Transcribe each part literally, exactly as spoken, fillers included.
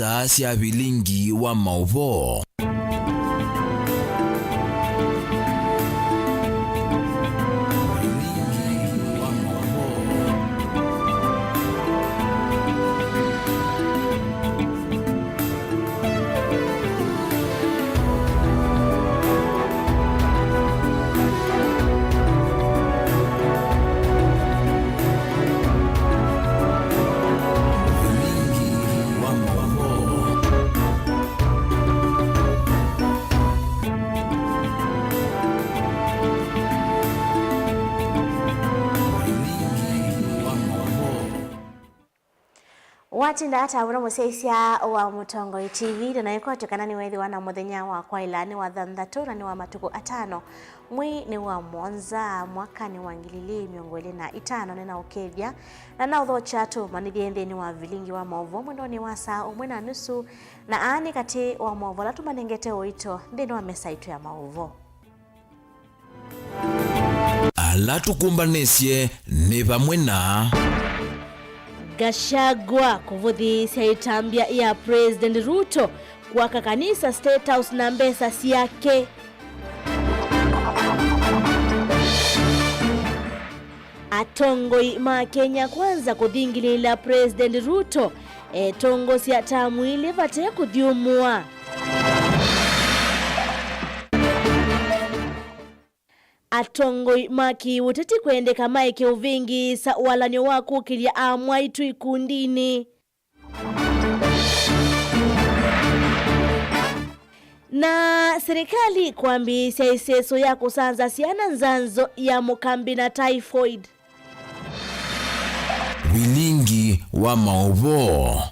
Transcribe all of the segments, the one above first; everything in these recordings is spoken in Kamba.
Saa sya vilingi wa maũvoo. Vilingi wa maũvoo. Watinda ata mũno mũsyaĩĩsya wa Mũtongoi T V, na naĩkwatw'e kana nĩweethĩwa na mũthenya wa kwaĩla nĩ wa thanthatũ na nĩ wa matukũ atano, mwei nĩ wa mũonza, mwakanĩ wa ngili ilĩ mĩongo ĩlĩ na itano. Nĩnaũkethya na naũthokya tũmanyĩthye nthĩnĩ wa vilingi wa maũvoo mwendonĩ wa saa ũmwe na nusu, na aa nĩ katĩ wa maũvoo ala tũmanengete ũito nthĩnĩ wa mesa itũ ya maũvoo. Ala tũkũmbanĩsye nĩ vamwe na Gachagua kũvũthĩĩsya ĩtambya ya President Ruto kwaka kanisa State House na mbesa syake. Atongoi ma Kenya Kwanza kũthingilĩĩla President Ruto etongosya tamu ilĩ vate kũthyũmũa. Atongoi ma kĩũteti kwendeka maeke ũvĩngĩĩsa walany'o wa kũkĩlya amwaitũ ikundinĩ. Na serikali kwambĩĩsya ĩseso ya kũsanza syana nzanzo ya mũkambĩ na typhoid. Vilingi wa maũvoo.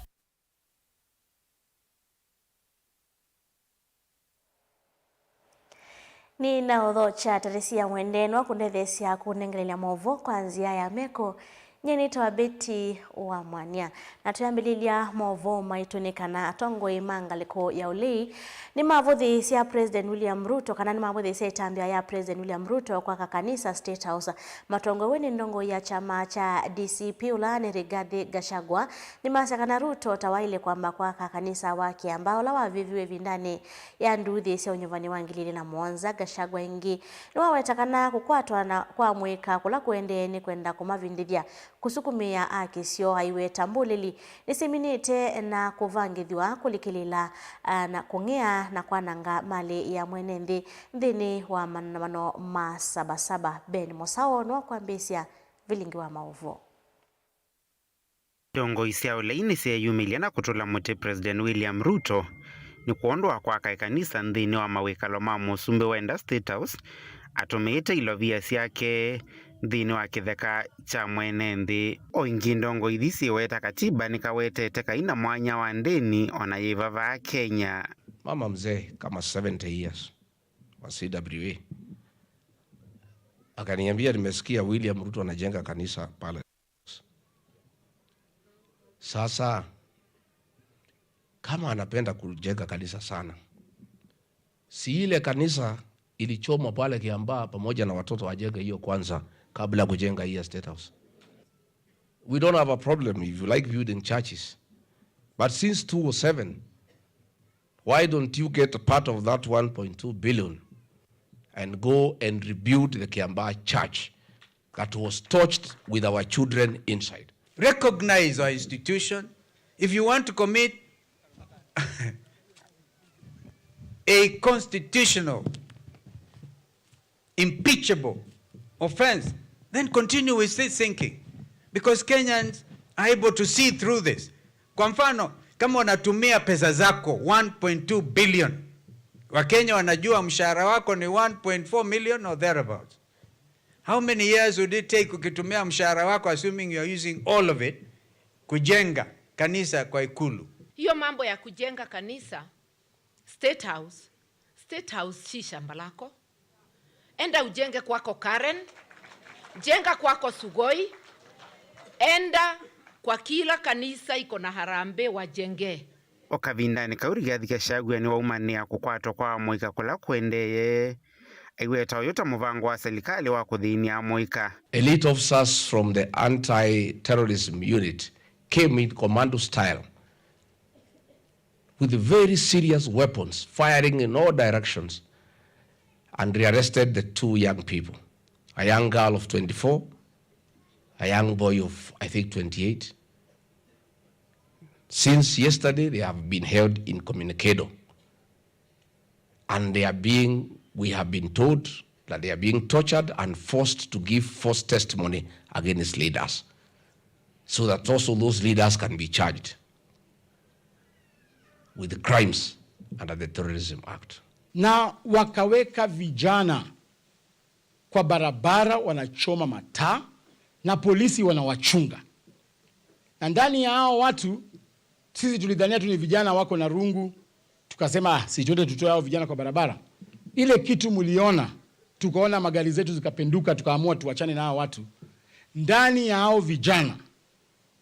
Nĩnaũthokya tarĩsi ya mwendeeno kũndetheesya kũnengelelya maũvoo kwa nzĩa ya meko. Nyie nĩtawa Betty wa Mwania, na twĩambĩlĩlya maũvoo maitũ nĩ kana atongoi ma ngalĩko ya ũlei nĩmavũthĩĩsya President William Ruto, kana nĩmavũthĩĩsya ĩtambya ya President William Ruto kwaka kanisa State House. Matongoew'e nĩ ndongoi ya kyama kya D C P, ũla nĩ Rigathi Gachagua, nĩmasya kana Ruto ta waĩle kwamba kwaka kanisa wa Kĩambaa ũla wavĩviwe ĩvindanĩ ya nduuthĩ sya ũnyuvani wa ngili ilĩ na mũonza. Gachagua ĩngĩ nĩwaweta kana kũkwatwa na kwa mũika kũla kũendee nĩ kwenda kũmavindĩthya kũsukumĩa akĩsyo aiweta mbũlĩli nĩsiminĩte na kũvangĩthw'a kũlikĩlĩla, a, na kũng'ea na kwananga malĩ ya mwene nthĩ nthĩnĩ wa maandamano ma Saba Saba. Ben Mũsao nĩwakwambĩĩsya vilingi wa maũvoo. Ndongoi sya ũlei nĩsyeeyumĩlya na kũtũla mũtĩ President William Ruto nĩ kwondũ wa kwaka ĩkanisa nthĩnĩ wa mawĩkalo ma mũsumbĩ wenda State House, atũmĩĩte ilovia syake nthĩnĩ wa kĩtheka kya mwene nthĩ. O ĩngĩ, ndongoi ithi syĩweta katiba nĩkawetete kaina mwanya wa ndĩni o na yĩ vavaa Kenya. Mama mzee kama seventy years wa C W A akaniambia, "Nimesikia William Ruto anajenga kanisa pale." Sasa, kama anapenda kujenga kanisa sana, si ile kanisa ilichomwa pale Kiambaa pamoja na watoto wajenge hiyo kwanza kabla kujenga hii ya State House? We don't have a problem if you like building churches. But since two oh seven, why don't you get a part of that one point two billion and go and rebuild the Kiambaa church that was torched with our children inside? Recognize our institution. If you want to commit a constitutional impeachable offense, then continue with this thinking, because Kenyans are able to see through this. Kwa mfano, kama unatumia pesa zako one point two billion, Wakenya wanajua mshahara wako ni one point four million or thereabouts. How many years would it take ukitumia mshahara wako, assuming you are using all of it, kujenga kanisa kwa Ikulu? Hiyo mambo ya kujenga kanisa, State House, State House si shamba lako. Enda ujenge kwako Karen, jenga kwako Sugoi, enda kwa kila kanisa iko na harambee wajenge. O kavindanĩ kau, Rigathi Gachagua nĩwaumanĩa kũkwatwa kwa amũika kũla kũendee, aiweta ũyũ ta mũvango wa silikalĩ wa kũthĩny'a amũika. Elite officers from the anti-terrorism unit came in commando style with very serious weapons firing in all directions and rearrested the two young people, a young girl of twenty-four, a young boy of, I think, twenty-eight. Since yesterday, they have been held incommunicado. And they are being, we have been told that they are being tortured and forced to give false testimony against leaders, so that also those leaders can be charged with the crimes under the Terrorism Act. Na wakaweka vijana kwa barabara wanachoma mataa na polisi wanawachunga. Na ndani ya hao watu, sisi tulidhania tu ni vijana wako na rungu, tukasema, "Ah, si tuende tutoe hao vijana kwa barabara." Ile kitu mliona, tukaona magari zetu zikapenduka, tukaamua tuachane na hao watu. Ndani ya hao vijana,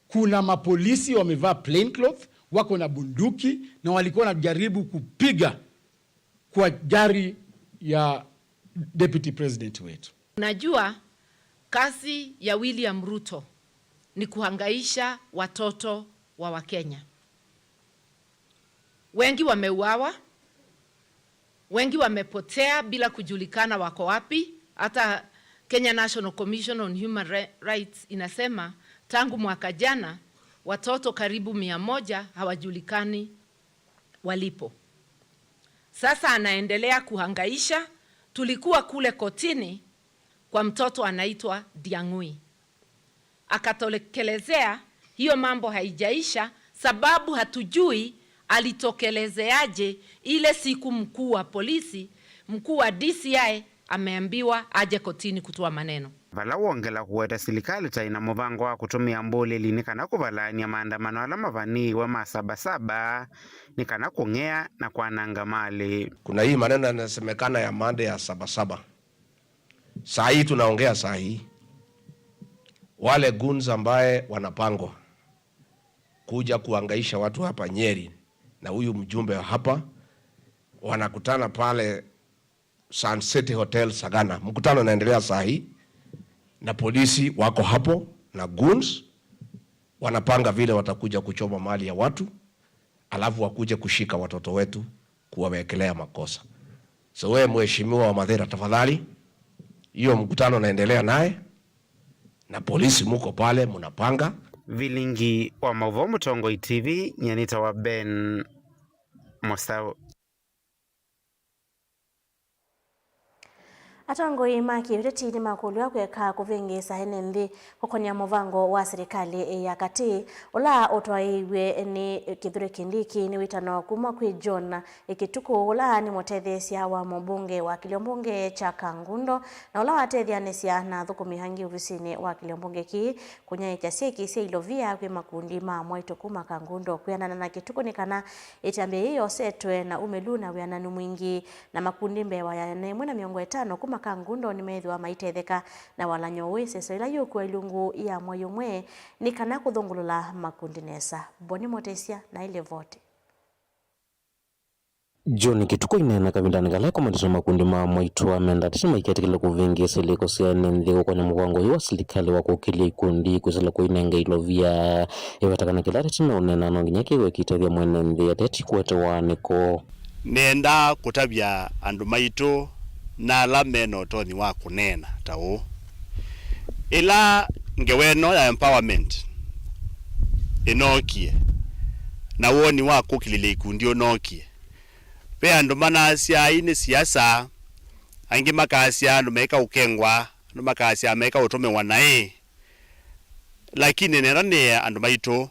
kuna mapolisi wamevaa plain cloth, wako na bunduki, na walikuwa wanajaribu kupiga kwa gari ya deputy president wetu. Unajua, kazi ya William Ruto ni kuhangaisha watoto wa Wakenya. Wengi wameuawa, wengi wamepotea bila kujulikana wako wapi. Hata Kenya National Commission on Human Ri-, Rights inasema tangu mwaka jana, watoto karibu mia moja hawajulikani walipo. Sasa anaendelea kuhangaisha. Tulikuwa kule kotini kwa mtoto anaitwa Diang'ui. Akatokelezea, hiyo mambo haijaisha, sababu hatujui alitokelezeaje ile siku mkuu wa polisi, mkuu wa D C I ameambiwa aje kotini kutoa maneno. Vala wongela kũweta silikalĩ ta ĩna mũvango wa kũtũmĩa mbũlĩli nĩ kana kũvalaany'a maandamano ala mavaniĩwe ma Saba Saba nĩ kana kũng'ea na kwananga malĩ. Kuna hii maneno yanasemekana ya maandamano ya Saba Saba. Saa hii tunaongea saa hii, wale goons ambaye wanapangwa kuja kuhangaisha watu hapa Nyeri na huyu mjumbe wa hapa wanakutana pale Sun City Hotel Sagana. Mkutano unaendelea saa hii na polisi wako hapo na goons wanapanga vile watakuja kuchoma mali ya watu, alafu wakuje kushika watoto wetu kuwawekelea makosa. So wewe mheshimiwa wa Mathira, tafadhali, hiyo mkutano naendelea naye na polisi muko pale mnapanga. Vilingi wa Mauvoo, Mũtongoi T V, nyanita wa Ben Mosau. Atongoi ma kĩũteti nĩmakũlw'a kũeka kũvĩngĩĩsa ene nthĩ kũkonĩa mũvango wa silikalĩ ya katĩ ũla ũtwaĩĩw'e nĩ Kithure Kindiki nĩ wĩtano kuma kwĩ John Kĩtukũ, ũla nĩ mũtetheesya wa mũmbunge wa kĩlio mbunge kya Kangundo na ũla watetheanĩsya na athũkũmi angĩ ovisinĩ wa kĩlio mbunge kĩĩ kũnyaĩĩkya syĩki sya ilovia kwĩ makundi ma mwaitũ kuma Kangundo. Kwĩanana na Kĩtukũ nĩ kana ĩtambya yĩĩ yosetwe na umĩlu na wĩananu mwingĩ. Na makundi mbee wa ĩana yĩmwe na mĩongo ĩtano kuma Kangundo nĩmeethĩwa maitetheka na walany'o ũũ ĩseso ĩla yĩũkua ilungu ya mwei ũmwe nĩ kana kũthũngũlũla makundi nesa. Boni Mũtĩsya na ĩlivoti. John Kĩtukũ aineena kavindanĩ kala ekomanĩte na makundi ma mwaitũ amenda ateti maiketĩkĩle kũvĩngĩĩsa ilĩko sya ene nthĩ kũkonĩa mũvango ũyũ wa silikalĩ wa kũkĩlya ikundi kwĩsĩla kũinenga ilovia. Ĩweta kana kĩla ateti meũneena no nginya kĩw'e kĩitethya mwene nthĩ ateti kũete waanĩko. Nĩenda kũtavya andũ maitũ na ala me na ũtonyi wa kũneena ta ũũ. Ĩla ngewa ĩno ya empowerment ĩnookie, na woni wa kũkĩlĩlya ikundi ũnookie, ve andũ manaasya ii nĩ siasa, angĩ makaasya andũ meĩka ũkengwa, andũ makaasya meĩka ũtũmĩwa naĩ. Lakini nenda nĩe andũ maitũ,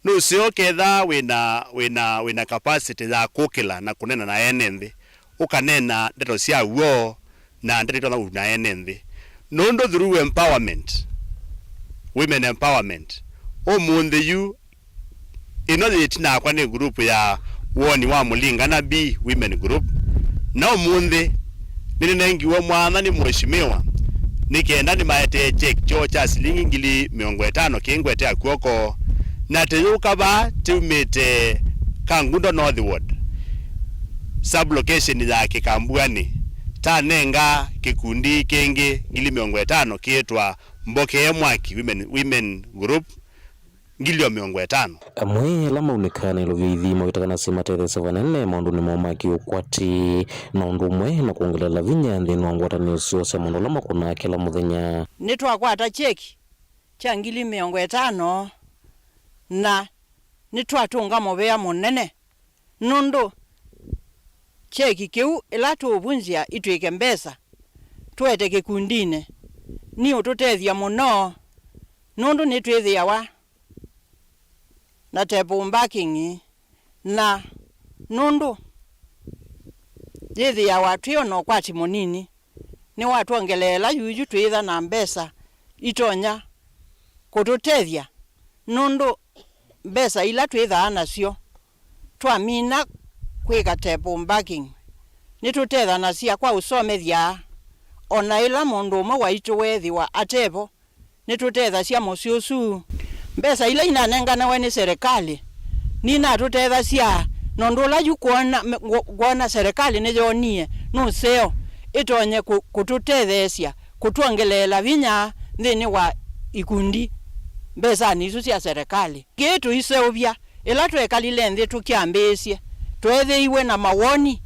nũseo ketha wĩna, wĩna, wĩna capacity ya kũkĩla na kũneena na ene nthĩ, ũkaneena ndeto sya w'o na ndeto itonya ũuna ene nthĩ. Nũndũ through empowerment, women empowerment, ũmũnthĩ yu ĩno yĩ ĩtina wakwa nĩ group ya Woni wa Mũlinga na B Women Group, na ũmũnthĩ nĩnĩnengiwe mwanya nĩ mũheshimiwa nĩ kenda nĩmaetee check kyoo kya silingi ngili mĩongo ĩtano kĩngwetea kw'oko, na tĩyũka vaa tĩumĩte Kangundo North Ward, sub location ya Kĩkambuanĩ, tanenga kĩkundi kĩngĩ ngili mĩongo ĩtano kĩĩtwa Mbokee Mwaki Women, Women Group, ngili o mĩongo ĩtano. Amwe ala maunĩkaa na ilovia ithi mawĩta kana syĩmatetheesya vanene maũndũnĩ moo ma kĩũkwati, na ũndũ ũmwe na kwongeleela vinya nthĩnĩ wa ngwatanĩo syoo sya maũndũ ala makonaa kĩla mũthenya. Nĩtwakwata kyeki kya ngili mĩongo ĩtano, na nĩtwatũnga mũvea mũnene, nũndũ kyeki kĩu ĩla tũũvunzya itw'ĩke mbesa tũete kĩkundinĩ, nĩũtũtethya mũno, nũndũ nĩtwĩthĩawa na table backing, na nũndũ yĩthĩawa twĩ o na ũkwati mũnini, nĩwatwongeleela yuyu twĩĩtha na mbesa itonya kũtũtethya, nũndũ mbesa ila twĩthaa nasyo twamina kwĩka table backing, nĩtũtethanasya kwa ũsomethya, o na ĩla mũndũ ũmwe waitũ weethĩwa ate vo, nĩtũtethasya mũsyĩ ũsu. Mbesa ila inanenganawe nĩ serikali ninatũtethasya, nũndũ ũla yu kwona, me-, ngwo-, ngwona serikali nĩyonie nũseo ĩtonye kũ-, kũtũtetheesya kũtwongeleela vinya nthĩnĩ wa ikundi mbesanĩ isu sya serikali. Kĩĩ tũiseũvya, ĩla twekalile nthĩ tũkyambĩĩsye, tweethĩiwe na mawoni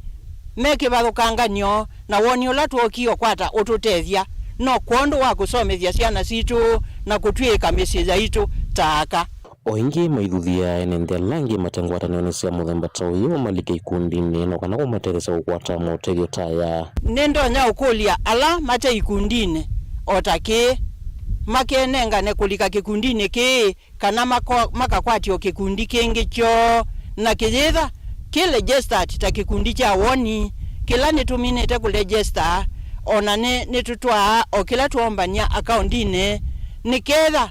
me kĩvathũkanganyo na woni ũla twookie ũkwata ũtũtethya, no kwondũ wa kũsomethya syana sitũ na kũtw'ĩĩka mĩsyĩ yaitũ ta aka. O ĩngĩ maithuthya ene nthĩ ala angĩ mate ngwatanĩonĩ sya mũthemba ta ũyũ malike ikundinĩ no kana kũmatetheesya kũkwata maũtethyo ta aya. Nĩndonya ũkũlya ala mate ikundinĩ o ta kĩĩ makenengane kũlika kĩkundinĩ kĩĩ kana mako-, makakwatya o kĩkundi kĩngĩ kyoo, na kĩyĩtha kĩ registered ta kĩkundi kya woni, kĩla nĩtũminĩte kũ register, o na nĩ, nĩtũtwaa o kĩla twombany'a akaundinĩ, nĩketha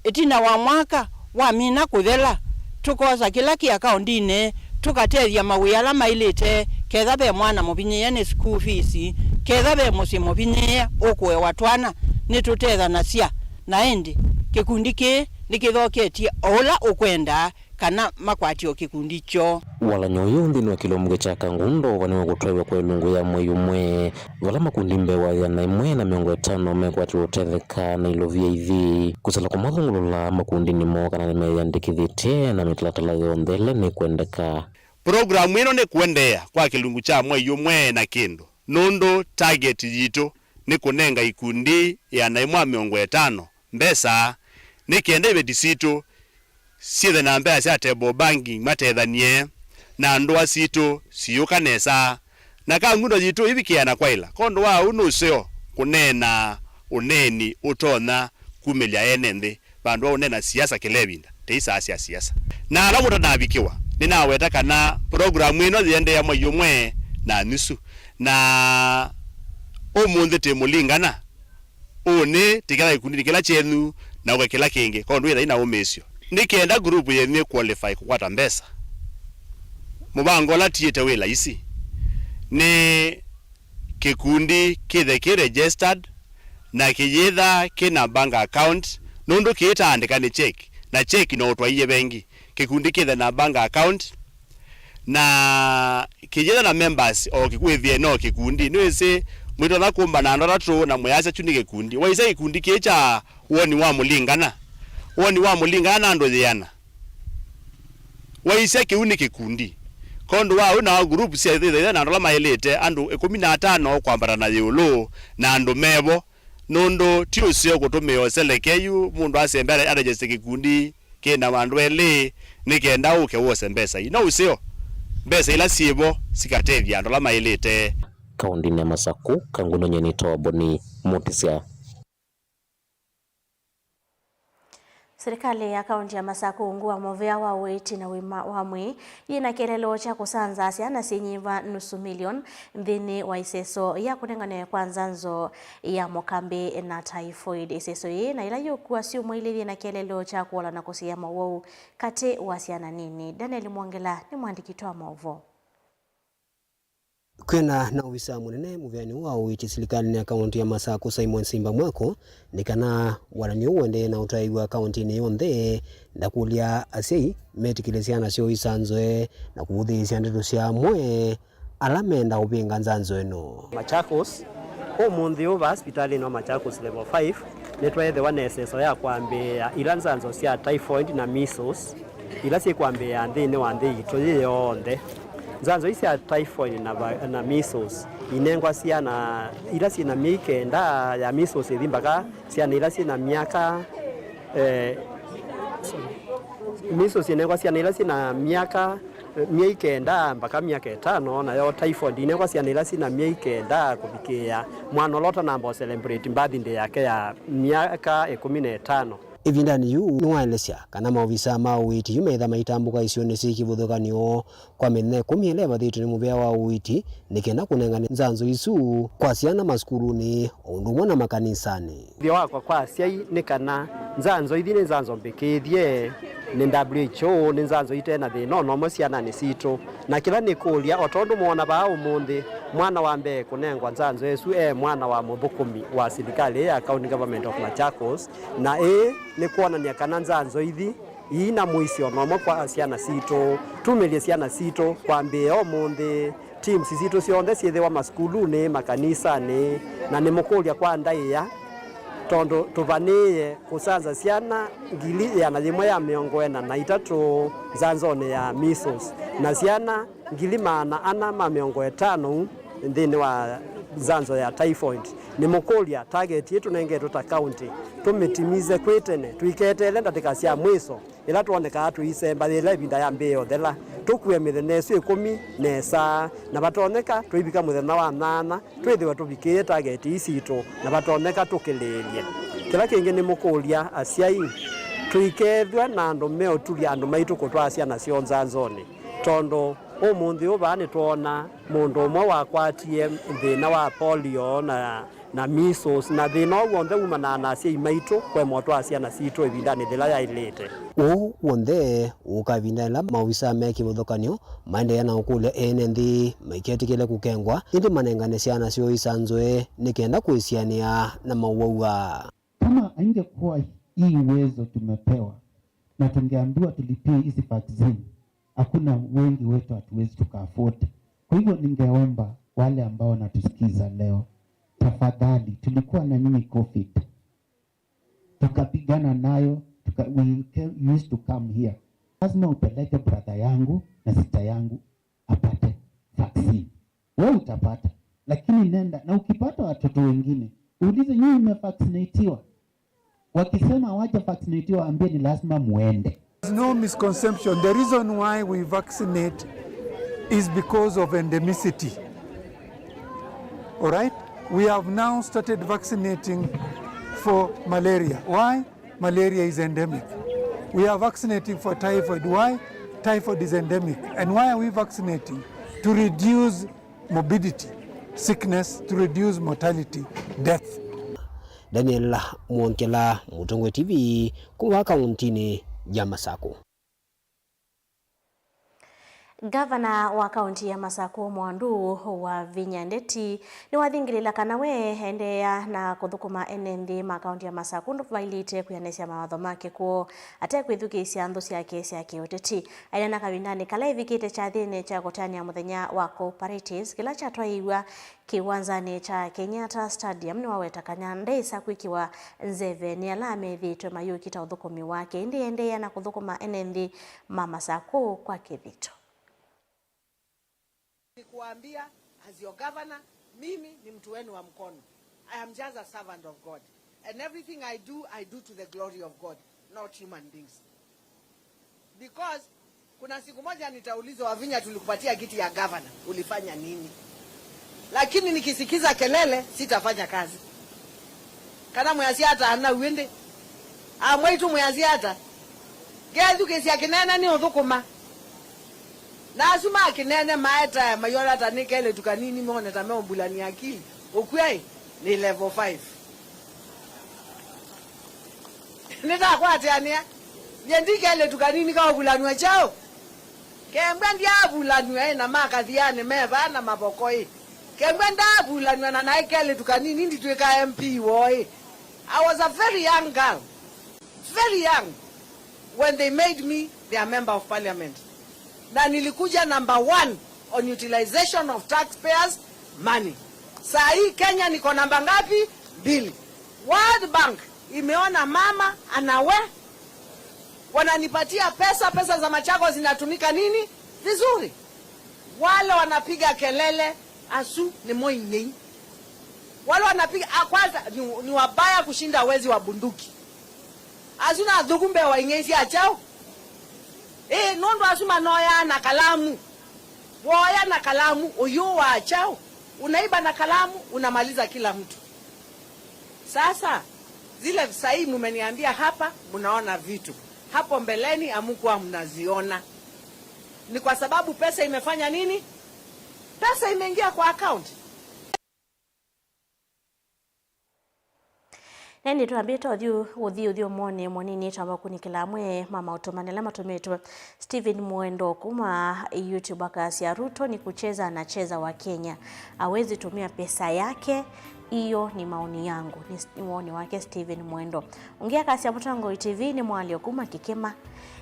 ĩtina wa mwaka wamina kũthela, tũkosa kĩla kĩ akaundinĩ, tũkatethya mawĩa ala maĩlĩte, ketha ve mwana mũvinyĩĩe nĩ school fees, ketha ve mũsyĩ mũvinyĩĩe ũkũewa twana, nĩtũtethanasya. Na ĩndĩ, kĩkundi kĩĩ nĩkĩthoketye o ũla ũkwenda kana makwatye o kĩkundi kyoo. Walany'o ũyũ nthĩnĩ wa kĩlũmbũke kya Kangundo ũvanĩwe kũtwaĩwa kwa ĩlungu ya mwei ũmwe, vala makundi mbee wa ĩana ĩmwe na mĩongo ĩtano mekwatĩwe ũtetheka na ilovia ithi. Kũsala kũmathũngũlũla makundinĩ moo kana nĩmeyĩandĩkĩthĩtye na mĩtalatala yonthe ĩla nĩkwendeka. Programu ĩno nĩkũendeea kwa kĩlungu kya mwei ũmwe na kĩndũ, nũndũ target yitũ nĩ kũnenga ikundi ĩana ĩmwe na mĩongo ĩtano mbesa, nĩ kenda iveti sitũ syĩthe na mbesa sya table banking matethanie, na ndũa sitũ siyũka nesa, na Kangundo yitũ ĩvikĩana kwaĩla. Kwondũ wa ũu nĩ ũseo kũneena ũneeni ũtonya kumĩlya ene nthĩ, vandũ va ũneena siasa kĩla ĩvinda, tei saa sya siasa. Na ala mũtanavikĩwa, nĩnaweta kana programu ĩno yĩendeea mwei ũmwe na nusu, na ũmũnthĩ tĩ mũlingana, ũnĩ tĩkĩla kĩkundinĩ kĩla kyenyu na ũka kĩla kĩngĩ, kwondũ wĩthai na ũmĩĩsyo. Nĩ kenda group yenyu ĩ qualify kũkwata mbesa, mũvango ũla tiĩte wĩ laisi nĩ kĩkundi kĩthe kĩ registered, na kĩyĩtha kĩna bank account, nũndũ kĩitaandĩka nĩ check, na check no ũtwaie vengi. Kĩkundi kĩthe na bank account, na kĩyĩtha na members o kĩkwĩthĩe no kĩkundi. Nĩwĩsĩ mwĩtonya kũmba na andũ atatũ na mũyasya kyu nĩ kĩkundi. Waisya kĩkundi kĩĩ kya woni wa mũlingana, woni wa mũlingana na andũ yĩana. Waisya kĩu nĩ kĩkundi. Kwondũ wa ũu, na group sya ĩthĩthaitha na andũ ala maĩlĩte, andũ ĩkũmi na atano kwambata na ĩũlũ, na andũ mevo, nũndũ ti ũseo kũtũmĩa ũseleke yu mũndũ asembe arejeste kĩkundi kĩ na andũ elĩ nĩ kenda ũke wose mbesa ii. No ũseo, mbesa ila syĩvo sikatethya andũ ala maĩlĩte. Kaũndĩnĩ ya Masakũ, Kangundo nyie nĩtawa Boni Mũtĩsya. Silikalĩ ya kaũntĩ ya Masakũ ungu wa mũvea wa ũiiti na ũima wa mwĩĩ yĩ na kĩeleelo kya kũsanzasya na syĩnyiva nusu milioni nthĩnĩ wa ĩseso ya kũnengane kwa nzanzo ya mũkambĩ na typhoid. Ĩseso yĩĩ na ĩla yĩũkua syumwa ilĩ yĩ na kĩeleelo kya kũola na kũsiĩĩa mowau katĩ wa syana nini. Daniel Mwongela nĩ mwandĩki wa maũvoo. Kwĩana na ovisa mũnene mũveani wa ũiiti silikalĩnĩ ya kaũntĩ ya Masakũ, Simon Simba Mwako, nĩ kana walany'o ũũ ũendee na ũtaĩw'a kaũntĩnĩ yonthe, na kũlya asyai metĩkĩle syana syoo isanzoe na kũvũthĩĩsya ndeto sya amwe ala menda ũvĩnga nzanzo ĩno. Machakos, ũmũnthĩ ũũ va sipitalĩnĩ wa Machakos Level five, Nĩtweethĩwa na ĩseso ya kwambĩĩa ila nzanzo sya typhoid na measles ila syĩkwambĩĩa nthĩnĩ wa nthĩ yitũ yĩ yonthe. Nzanzo ii sya typhoid na va-, na measles inengwa syana ila syĩ na myei kenda ya measles ĩthi mbaka syana ila syĩ na myaka, eh, measles inengwa syana ila syĩ na myaka, eh, myei kenda mbaka myaka ĩtano, nayo typhoid inengwa syana ila syĩ na myei kenda kũvikĩĩa mwana ũla ũtanamba ũ celebrate birthday yake ya myaka ĩkũmi na ĩtano. Ĩvindanĩ yĩu, nĩwaelesya kana maovisaa ma ũiiti yu meĩtha maitambũka isionĩ syĩ kĩvathũkany'o kwa mĩthenya ĩkũmi ĩla ĩvathĩtw'e nĩ mũvĩa wa ũiiti, nĩ kenda kũnengane nzanzo isu kwa syana masukulunĩ o ũndũ ũmwe na makanisanĩ. Ũthyo wakwa kwa asyai nĩ kana nzanzo ithi nĩ nzanzo mbĩkĩĩthye nĩ W H O, nĩ nzanzo ite na thĩna o na ũmwe syananĩ sitũ. Na kĩla nĩkũlya, o tondũ mwoona vaa ũmũnthĩ, mwana wa mbee kũnengwa nzanzo ĩsu e mwana wa mũthũkũmi wa silikalĩ ya County Government of Machakos, na ĩĩ nĩ kwonany'a kana nzanzo ithi iina mũisyo o na ũmwe kwa syana sitũ. Tumĩlye syana sitũ kwambĩĩa ũmũnthĩ. Teams sitũ syonthe syĩthĩwa masukulunĩ, makanisanĩ, na nĩmũkũlya kwa ndaĩa, tondũ tũvanĩĩe kũsanza syana ngili ĩana yĩmwe ya mĩongo ĩna na itatũ nzanzonĩ ya measles, na syana ngili maana ana ma mĩongo ĩtano nthĩnĩ wa nzanzo ya typhoid. Nĩmũkũlya, target ĩĩ tũnengetwe ta county tũmĩtimize kwĩ tene, tũiketeele ndatĩka sya mwĩso ĩla twonekaa tũisemba yĩla ĩvinda yambĩĩe ũthela, tũkue mĩthenya ĩsu ĩkũmi nesa, na vatonyeka tũivika mũthenya wa nyanya twĩthĩwe tũvikĩĩe target ii sitũ, na vatonyeka tũkĩlĩĩlye. Kĩla kĩngĩ nĩmũkũlya asyai, tũikethw'a na andũ meũtuvya andũ maitũ kũtwaa syana syoo nzanzonĩ, tondũ ũmũnthĩ ũũ vaa nĩtwoona mũndũ ũmwe wakwatie thĩna wa polio na, na measles, na thĩna ũũ w'onthe wumanaa na asyai maitũ kũema ũtwaa syana sitũ ĩvindanĩ yĩla yaĩlĩte. Ũu w'onthe ũũka ĩvinda yĩla maovisaa me kĩvathũkany'o maendeea na ũkũlya ene nthĩ maiketĩkĩle kũkengwa, ĩndĩ manengane syana syoo isanzwe nĩ kenda kwĩsianĩa na mawau aa. Kama haingekuwa hii uwezo tumepewa na tungeambiwa tulipie hizi vaccine, hakuna wengi wetu hatuwezi tuka afford. Kwa hivyo ningeomba wale ambao wanatusikiza leo, tafadhali, tulikuwa na nyinyi covid, tukapigana nayo, tuka, we ca-, used to come here. Lazima upeleke brother yangu na sister yangu apate vaccine. Wewe utapata, lakini nenda, na ukipata watoto wengine, uulize, "Nyinyi mmevaccinatiwa?" Wakisema hawaja vaccinatiwa, waambie ni lazima muende. There's no misconception. The reason why we vaccinate is because of endemicity. All right? We have now started vaccinating for malaria. Why? Malaria is endemic. We are vaccinating for typhoid. Why? Typhoid is endemic. And why are we vaccinating? To reduce morbidity, sickness, to reduce mortality, death. Daniel Mwongela, Mũtongoi T V, kuma kauntinĩ ya Masakũ. Ngavana wa kaunti ya Masakũ, Mwandu Wavinya Ndeti, nĩwathingĩlĩla kana we endeea na kũthũkũma ene nthĩ ma kaunti ya Masakũ ũndũ vailĩte kwĩanĩsya mawatho make kwoo ate kwĩthukĩĩsya nthũ syake sya kĩũteti. Aineena kavindanĩ kala evikĩte kyathĩnĩ kya kũtanĩa mũthenya wa cooperatives kĩla kyatwaĩiw'a kĩwanzanĩ kya Kenyatta Stadium, nĩwaweta kana ndeĩsa kwĩkĩwa nzeve nĩ ala methĩĩtwe mayũkita ũthũkũmi wake, ĩndĩ endeea na kũthũkũma ene nthĩ ma Masakũ kwa kĩthito. Nikuambia, as your governor, mimi ni mtu wenu wa mkono. I am just a servant of God. And everything I do, I do to the glory of God, not human beings. Because kuna siku moja nitaulizwa, "Wavinya, tulikupatia kiti ya governor, ulifanya nini?" Lakini nikisikiza kelele, sitafanya kazi. Kana mwĩasya ata ana wende? Amwaitũ mwĩasya ata? Ngethukĩsya kĩnene nĩ ũthũkũma. Na asu ma kĩnene maetae mayona ta nĩ kelĩtu kanini mone ta meũmbulania akili. Ũkw'ai nĩ level five. Nĩtakwatĩanĩa. Nye ndi kelĩtu kanini kaũvulanw'a kyaũ? Kembwa ndyavulanw'a ĩ na makathianĩ me vaa na mavoko ĩ. Kembwa ndavulanw'a na naĩ kelĩtu kanini nditw'ĩka M P woo ĩ. I was a very young girl. Very young when they made me their member of parliament. Na nilikuja number one on utilization of taxpayers' money. Saa hii Kenya niko namba ngapi? Mbili. World Bank Imeona mama anawe, wananipatia pesa, pesa za Machakos zinatumika nini? Vizuri. Wale wanapiga kelele, asu nĩmo ing'ei. Wale wanapiga, a, kwanza ni, ni wabaya kushinda wezi wa bunduki. Asu na athũku mbee wa ing'ei sya kyaũ. Ĩ, nũndũ asu manoyaa na kalamu. Woya na kalamu, ũyũ wa kyaũ. Unaiba na kalamu, unamaliza kila mtu. Sasa, zile sahii mumeniambia hapa, mnaona vitu. Hapo mbeleni hamkuwa mnaziona. Ni kwa sababu pesa imefanya nini? Pesa imeingia kwa account. Na ĩndĩ twambĩte ũthyũ, ũthi ũthyũmũonĩ mũnini, twamba kũkunĩkĩla amwe ma maũtũmani ala matũmĩtwe Stephen Mwendo kuma YouTube akasya, "Ruto ni kucheza anacheza wa Kenya. Hawezi tumia pesa yake, hiyo ni maoni yangu." Ni s-, ni woni wake Stephen Mwendo. Ũngĩ akasya, "Mũtongoi T V nĩ mwalio kuma Kĩkĩma.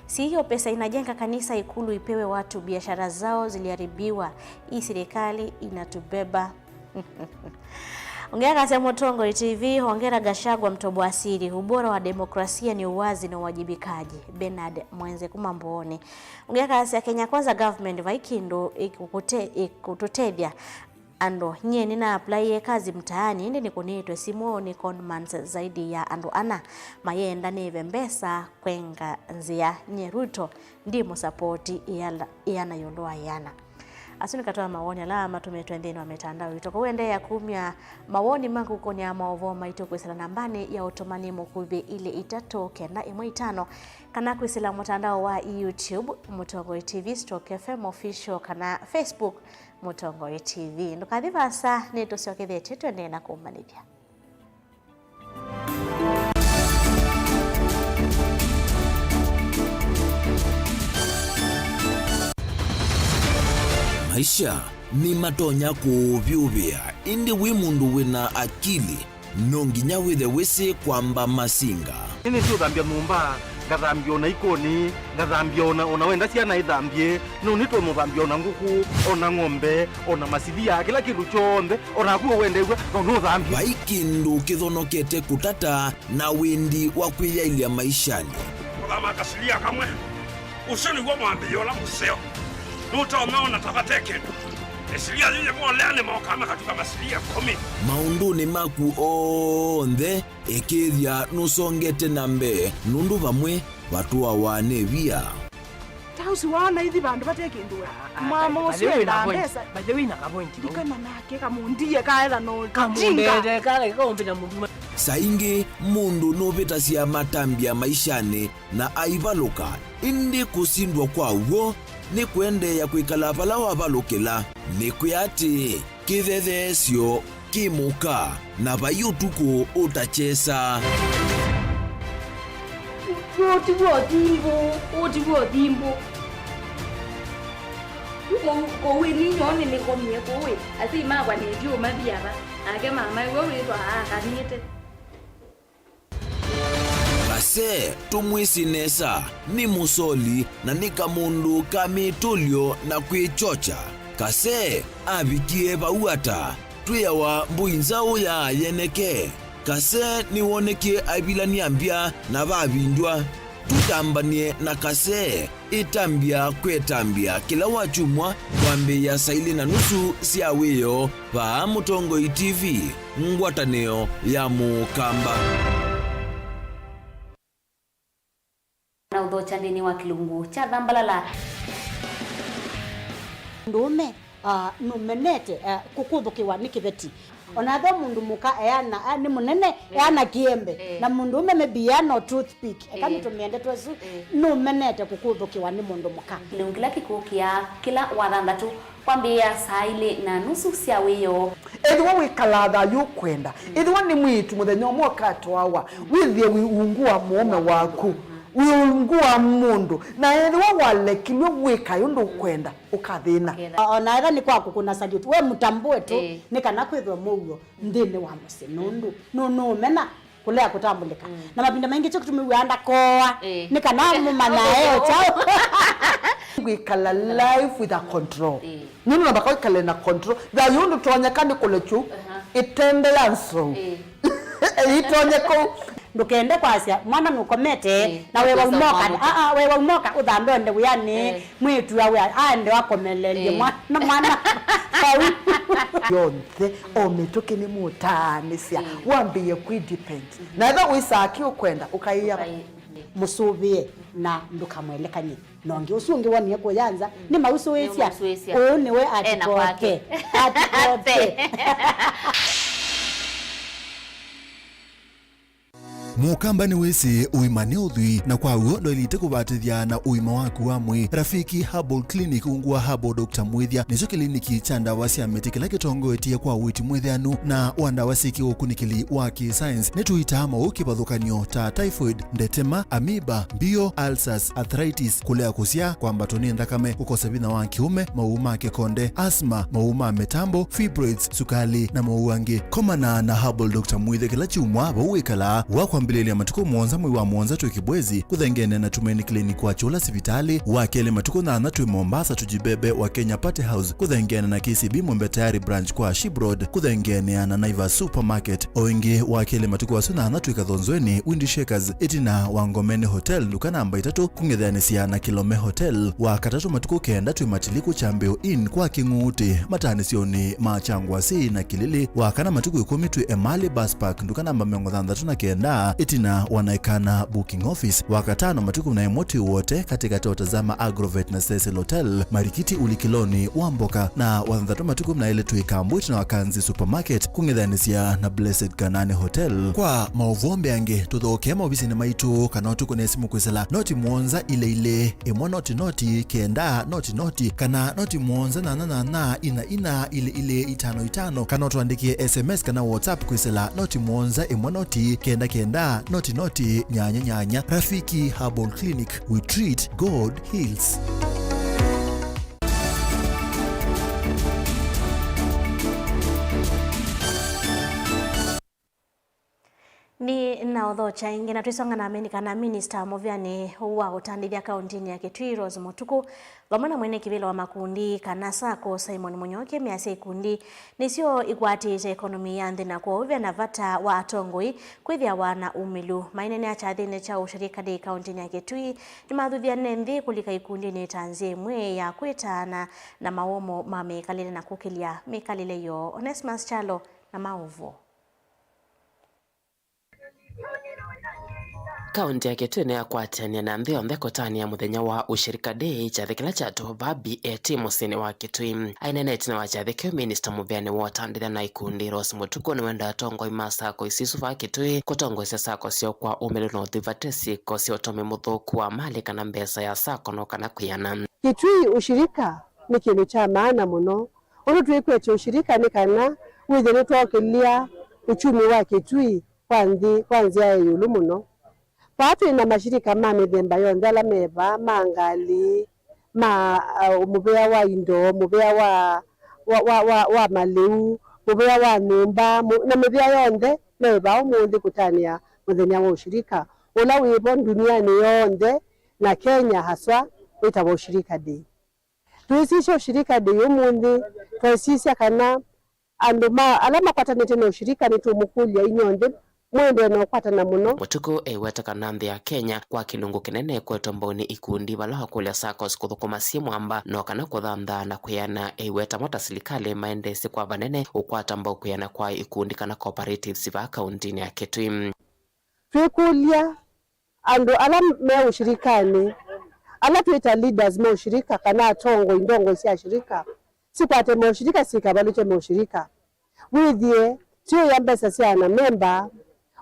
Si hiyo pesa inajenga kanisa, ikulu ipewe watu, biashara zao ziliharibiwa. Hii serikali inatubeba." Ũngĩ akasya, "Mũtongoi T V, hongera Gachagua, mtoboa siri. Ubora wa demokrasia ni uwazi na uwajibikaji." Bernard Mwenze kuma Mbooni. Ũngĩ akasya, "Kenya Kwanza government vai kĩndũ ĩkũkũte-, ĩkũtũtethya andũ. Nyie nĩna applyie kazi mtaani, ĩndĩ nĩkũnĩĩtwe simũ nĩ conmans zaidi ya andũ ana mayenda nĩve mbesa kwenga nzĩa. Nyie Ruto ndimũsapoti ĩana, ĩana ĩũlũ wa ĩana." Asu nĩ katĩ wa mawoni ala matũmĩtwe nthĩnĩ wa mĩtandao itũ. Kwoou endeea kumya mawoni maku kũkonĩa maũvoo maitũ kwĩsĩla nambanĩ ya ũtũmani mũkuvĩ ilĩ itatũ kenda ĩmwe itano, kana kwĩsĩla mũtandao wa YouTube, Mũtongoi T V stroke F M Official, kana Facebook, Mũtongoi T V. Ndũkathi vaasa, nĩtũsyokethetye tũendee na kũmanyĩthya. Maisha nĩmatonya kũũvyũvĩa, ĩndĩ wĩ mũndũ wĩna akili, no nginya wĩthe wĩsĩ kwamba masinga. Nĩnĩsĩ ũthambya nyũmba, ngathambya ona ikoni, ngathambya ona, ona wenda syana ithambye, no nĩtwe mũthambya ona ngũkũ, ona ng'ombe, ona masilia, kĩla kĩndũ kyonthe, ona naku wendew'a, no nũthambye. Vai kĩndũ kĩthonokete kũtata na wĩndi wa kwĩyaĩlya maishanĩ. Kũthama kasilia kamwe, ũsu nĩw'o mwambĩĩo ũla mũseo. Nũtonya ona ta vate kĩndũ. Ĩsilia yĩyĩ moleanĩ mokaa makatuka masilia ĩkũmi. Maũndũnĩ maku onthe, ĩkĩĩthya nũsongete na mbee, nũndũ vamwe vatũawa nĩ via. Ta ũsu waona ithi vandũ vate kĩndũ we. Ah, ah, mama ũsu endaa mbesa. By the way, na kapointi vau. Ndikana nake kamũndie kaetha no tinga. Kamũndete kala kaũmbi na mũndũ. Saa ingĩ mũndũ nũvĩtasya matambya maishanĩ na aivalũka, ĩndĩ kũsindwa kwa w'o nĩ kũendeea kwĩkala vala wavalũkĩla. Nĩkwĩa atĩĩ, kĩthetheesyo kĩ mũka, na vai ũtukũ ũtakyesa. Ũũ ti w'o thimbũ, ũũ ti w'o thimbũ. Kũu, kũu ĩni nyoo nĩnĩkomie kũu ĩ, asyai makwa nĩtyo mathi ava, nake mama ĩwe wĩtwa aakanĩte. Kase, tũmwĩsĩ nesa, nĩ mũsoli na nĩ kamũndũ ka mĩtũlyo na kwĩkyokya. Kase avikie vau ata? Twĩawa mbũi nzaũ ya yeneke. Kase nĩwonekie aivilany'a mbya na vavindywa. Tũtambany'e na Kase. Ĩtambya kwĩ ĩtambya kĩla wakyumwa kwambĩĩa saa ilĩ na nusu sya wĩoo vaa Mũtongoi T V, ngwatanĩo ya Mũkamba. Na ũthokya nthĩnĩ wa kĩlungu kya Thambalala. Mũndũũme, ah, nũmenete, ah, kũkũthũkĩwa nĩ kĩveti. Ona ethĩwa mũndũ mũka eana, a, nĩ mũnene, eh, eana kĩembe, eh, na mũndũũme maybe eana o toothpick, eka, eh, nĩtũmĩe ndeto ĩsu, eh, nũmenete kũkũthũkĩwa nĩ mũndũ mũka. Kĩlungu kĩla kĩkũkĩa kĩla wathanthatũ kwambĩĩa saa ilĩ na nusu sya wĩoo. Ethĩwa wĩkalaa thayũ ũkwenda, mm, ethĩwa nĩ mwĩĩtu mũthenya ũmwe ũkatwawa, mm, wĩthĩe wĩ ungu wa mũũme waku, mm, wĩ ungu wa mũndũ, na ethĩwa walekilw'e wĩkae ũndũ ũkwenda, ũkathĩna. Ũkethĩa. O-, ona etha nĩ kwa kũkũna salute, we mũtambũe tu, ĩĩ, nĩ kana kwĩthwe mũuo nthĩnĩ wa mũsyĩ, nũndũ nũ-, nũũmena kũlea kũtambũlĩka. Mm. Na mavinda maingĩ kyo kĩtumi wĩaa ndakoa, ĩĩ, nĩ kana mũmanyae o kyaũ. Kwĩkala life with a control. Ĩĩ. Nũndũ namba kwĩkale na control. Thayũ ũndũ tonyeka nĩ kũlekyu, aha, ĩtende ya nsou. Ĩĩ. Ĩtonye kũu. Ndũkende kwasya mwana nũkomete, ĩĩ, na wewa ũkĩsa umoka, mwana. Aa, wewa umoka ũthambe onde wĩanĩ, ĩĩ, mwĩĩtu awe aende akomeleelye, ĩĩ, mwana, mwana vau. Yonthe, o mĩtũkĩ nĩmũtaanĩsya, ĩĩ, wambĩĩe kwĩdepend. Mhm. Na ethĩwa wĩsaa kĩ ũkwenda, ũkaĩa. Ũkai-, ĩĩ, mũsũvĩe na ndũkamwelekany'e na ũngĩ. Ũsu ũngĩ wonie kũya nza, mm, nĩmausũĩsya. Nĩmausũĩsya. Ũũ nĩwe ena atikote kwake. Atikote. Mũkamba nĩwĩsĩ ũima nĩ ũthwii, na kwa w'o ndwaĩlĩte kũvatĩthya na ũima waku wa mwĩĩ. Rafiki Herbal Clinic, ungu wa Herbal Doctor Mwĩthya, nĩkyo kĩliniki kya ndawa sya mĩtĩ kĩla kĩtongoetye kwa ũiiti mwĩthĩanu na wa ndawa syĩ kĩũkunĩkĩli wa kĩ-science. Nĩtũitaa maũũ kĩvathũkany'o ta typhoid, ndetema, amoeba, mbio, ulcers, arthritis, kũlea kũsyaa, kwambatwa nĩ nthakame, kũkosa vinya wa kĩũme, maũũ ma kĩkonde, asthma, maũũ ma mĩtambo, fibroids, sukali, na maũũ angĩ. Komana na Herbal Doctor Mwĩthya kĩla kyumwa vau wĩkalaa, wa kwambĩlĩlya matukũ mũonza mwei wa mũonza twĩ Kibwezi, kũthengene na Tumaini Clinic wa Kyũla sivitalĩ, wa kelĩ matukũ nyanya twĩ Mombasa, Tujibebe wa Kenya Party House, kũthengene na K C B Mwembe Tayari Branch kwa Ship Road, kũthengene na Naivas Supermarket. O ĩngĩ, wa kelĩ matukũ asu nyanya twĩ Kathonzweni, Windy Shakers, ĩtina wa Ngomeni Hotel, nduka namba itatũ, kũng'ethanĩsya na Kilome Hotel. Wa katatũ matukũ kenda twĩ Matiliku Kyambĩo Inn kwa Kĩng'uutĩ, mataanĩsyonĩ ma Kyangwasi na Kilili. Wa kana matukũ ĩkũmi twĩ Emali Bus Park, nduka namba mĩongo thanthatũ na kenda, ĩtina wa Naikana Booking Office. Wa katano matukũ na ĩmwe twĩ Wote, katĩkatĩ wa Tazama Agrovet na Cecil Hotel, Marikiti ũlikĩlonĩ wa mboka. Na wa thanthatũ matukũ na ĩlĩ twĩ Kambu, ĩtina wa Kanzi Supermarket, kũng'ethanĩsya na Blessed Kanani Hotel. Kwa maũvoo mbeange, tũthokee maovisinĩ maitũ kana ũtũkũne simũ kwĩsĩla noti mũonza ilĩ ilĩ, ĩmwe noti noti, kenda noti noti, kana noti mũonza nyanya nyanya, ina ina, ilĩ ilĩ, itano itano, kana ũtũandĩkĩe S M S kana WhatsApp kwĩsĩla noti mũonza, ĩmwe noti, kenda kenda, noti noti, nyanya nyanya. Rafiki Herbal Clinic, we treat, God heals. Nĩ na ũthokya ĩngĩ, na twĩsonga na amini kana minista mũvĩanĩ wa ũtandĩthya kaũntĩnĩ ya Kitui, Rose Mũtukũ, vamwe na mwene kĩvĩla wa makundi kana sacco, Simon Mũnyoki, measya ikundi nĩsyo ikwatĩĩte ekonomi ya nthĩ, na kwoou ve na vata wa atongoi kwĩthĩawa na umĩlu. Maineenea kyathĩnĩ kya Ushirika Day kaũntĩnĩ ya Kitui, nĩmathuthya ene nthĩ kũlika ikundinĩ ta nzĩa ĩmwe ya kwĩtaana na maũomo ma mĩkalĩle na kũkĩlya mĩkalĩle yoo. Onesmus Kyalo na maũvoo. Kaunti ya Kitui nĩyakwatĩanĩa na nthĩ yonthe kũtanĩa mũthenya wa Ushirika Day, kyathĩ kĩla kyatũũvaa B A T mũsyĩnĩ wa Kitui. Aineena ĩtina wa kyathĩ kĩu, minista mũvĩanĩ wa ũtandĩthya na ikundi, Rose Mũtukũ, nĩwendaa atongoi ma sacco isu vaa Kitui kũtongoesya sacco syoo kwa ũmĩlu na ũthwii vate syĩko sya ũtũmĩi mũthũku wa malĩ kana mbesa ya sacco no kana kwĩana. Kitui, ushirika nĩ kĩndũ kya maana mũno. Ũndũ twĩkwetye ushirika nĩ kana wĩthĩe nĩtwookĩlya uchumi wa Kitui kwa nthĩ, kwa nzĩa ya ĩũlũ mũno. Vaa twĩ na mashirika ma mĩthemba yonthe ala me vaa, ma ngalĩ, ma, uh, mũvĩa wa indo, mũvĩa wa, wa, wa, wa, wa malĩu, mũvĩa wa nyũmba, mũ-, na mĩvĩa yonthe me vaa ũmũnthĩ kũtanĩa mũthenya wa ushirika, ũla wĩ vo ndunianĩ yonthe, na Kenya haswa, wĩtawa Ushirika Day. Tũisisya Ushirika Day ũmũnthĩ, twaisisya kana andũ ma, ala makwatanĩte na ushirika nĩtũmũkũlya inyw'onthe mũendee na ũkwatana mũno. Mũtukũ eiweta kana nthĩ ya Kenya kwa kĩlungu kĩnene ĩkwetwe mbau nĩ ikundi, vala wakũlya saccos kũthũkũma syĩ mwamba no kana kũthanthaa na kwĩana. Eiweta mo ta silikalĩ maendeesye kwa vanene ũkwata mbau kwĩana kwa ikundi kana cooperatives vaa kauntinĩ ya Kitui. Twĩkũlya andũ ala me ũshirikanĩ, ala twĩta leaders ma ũshirika kana atongoi, ndongoi sya shirika, sikwate maushirika, sikavalũkye maushirika. Wĩthĩe syũya mbesa sya ana memba,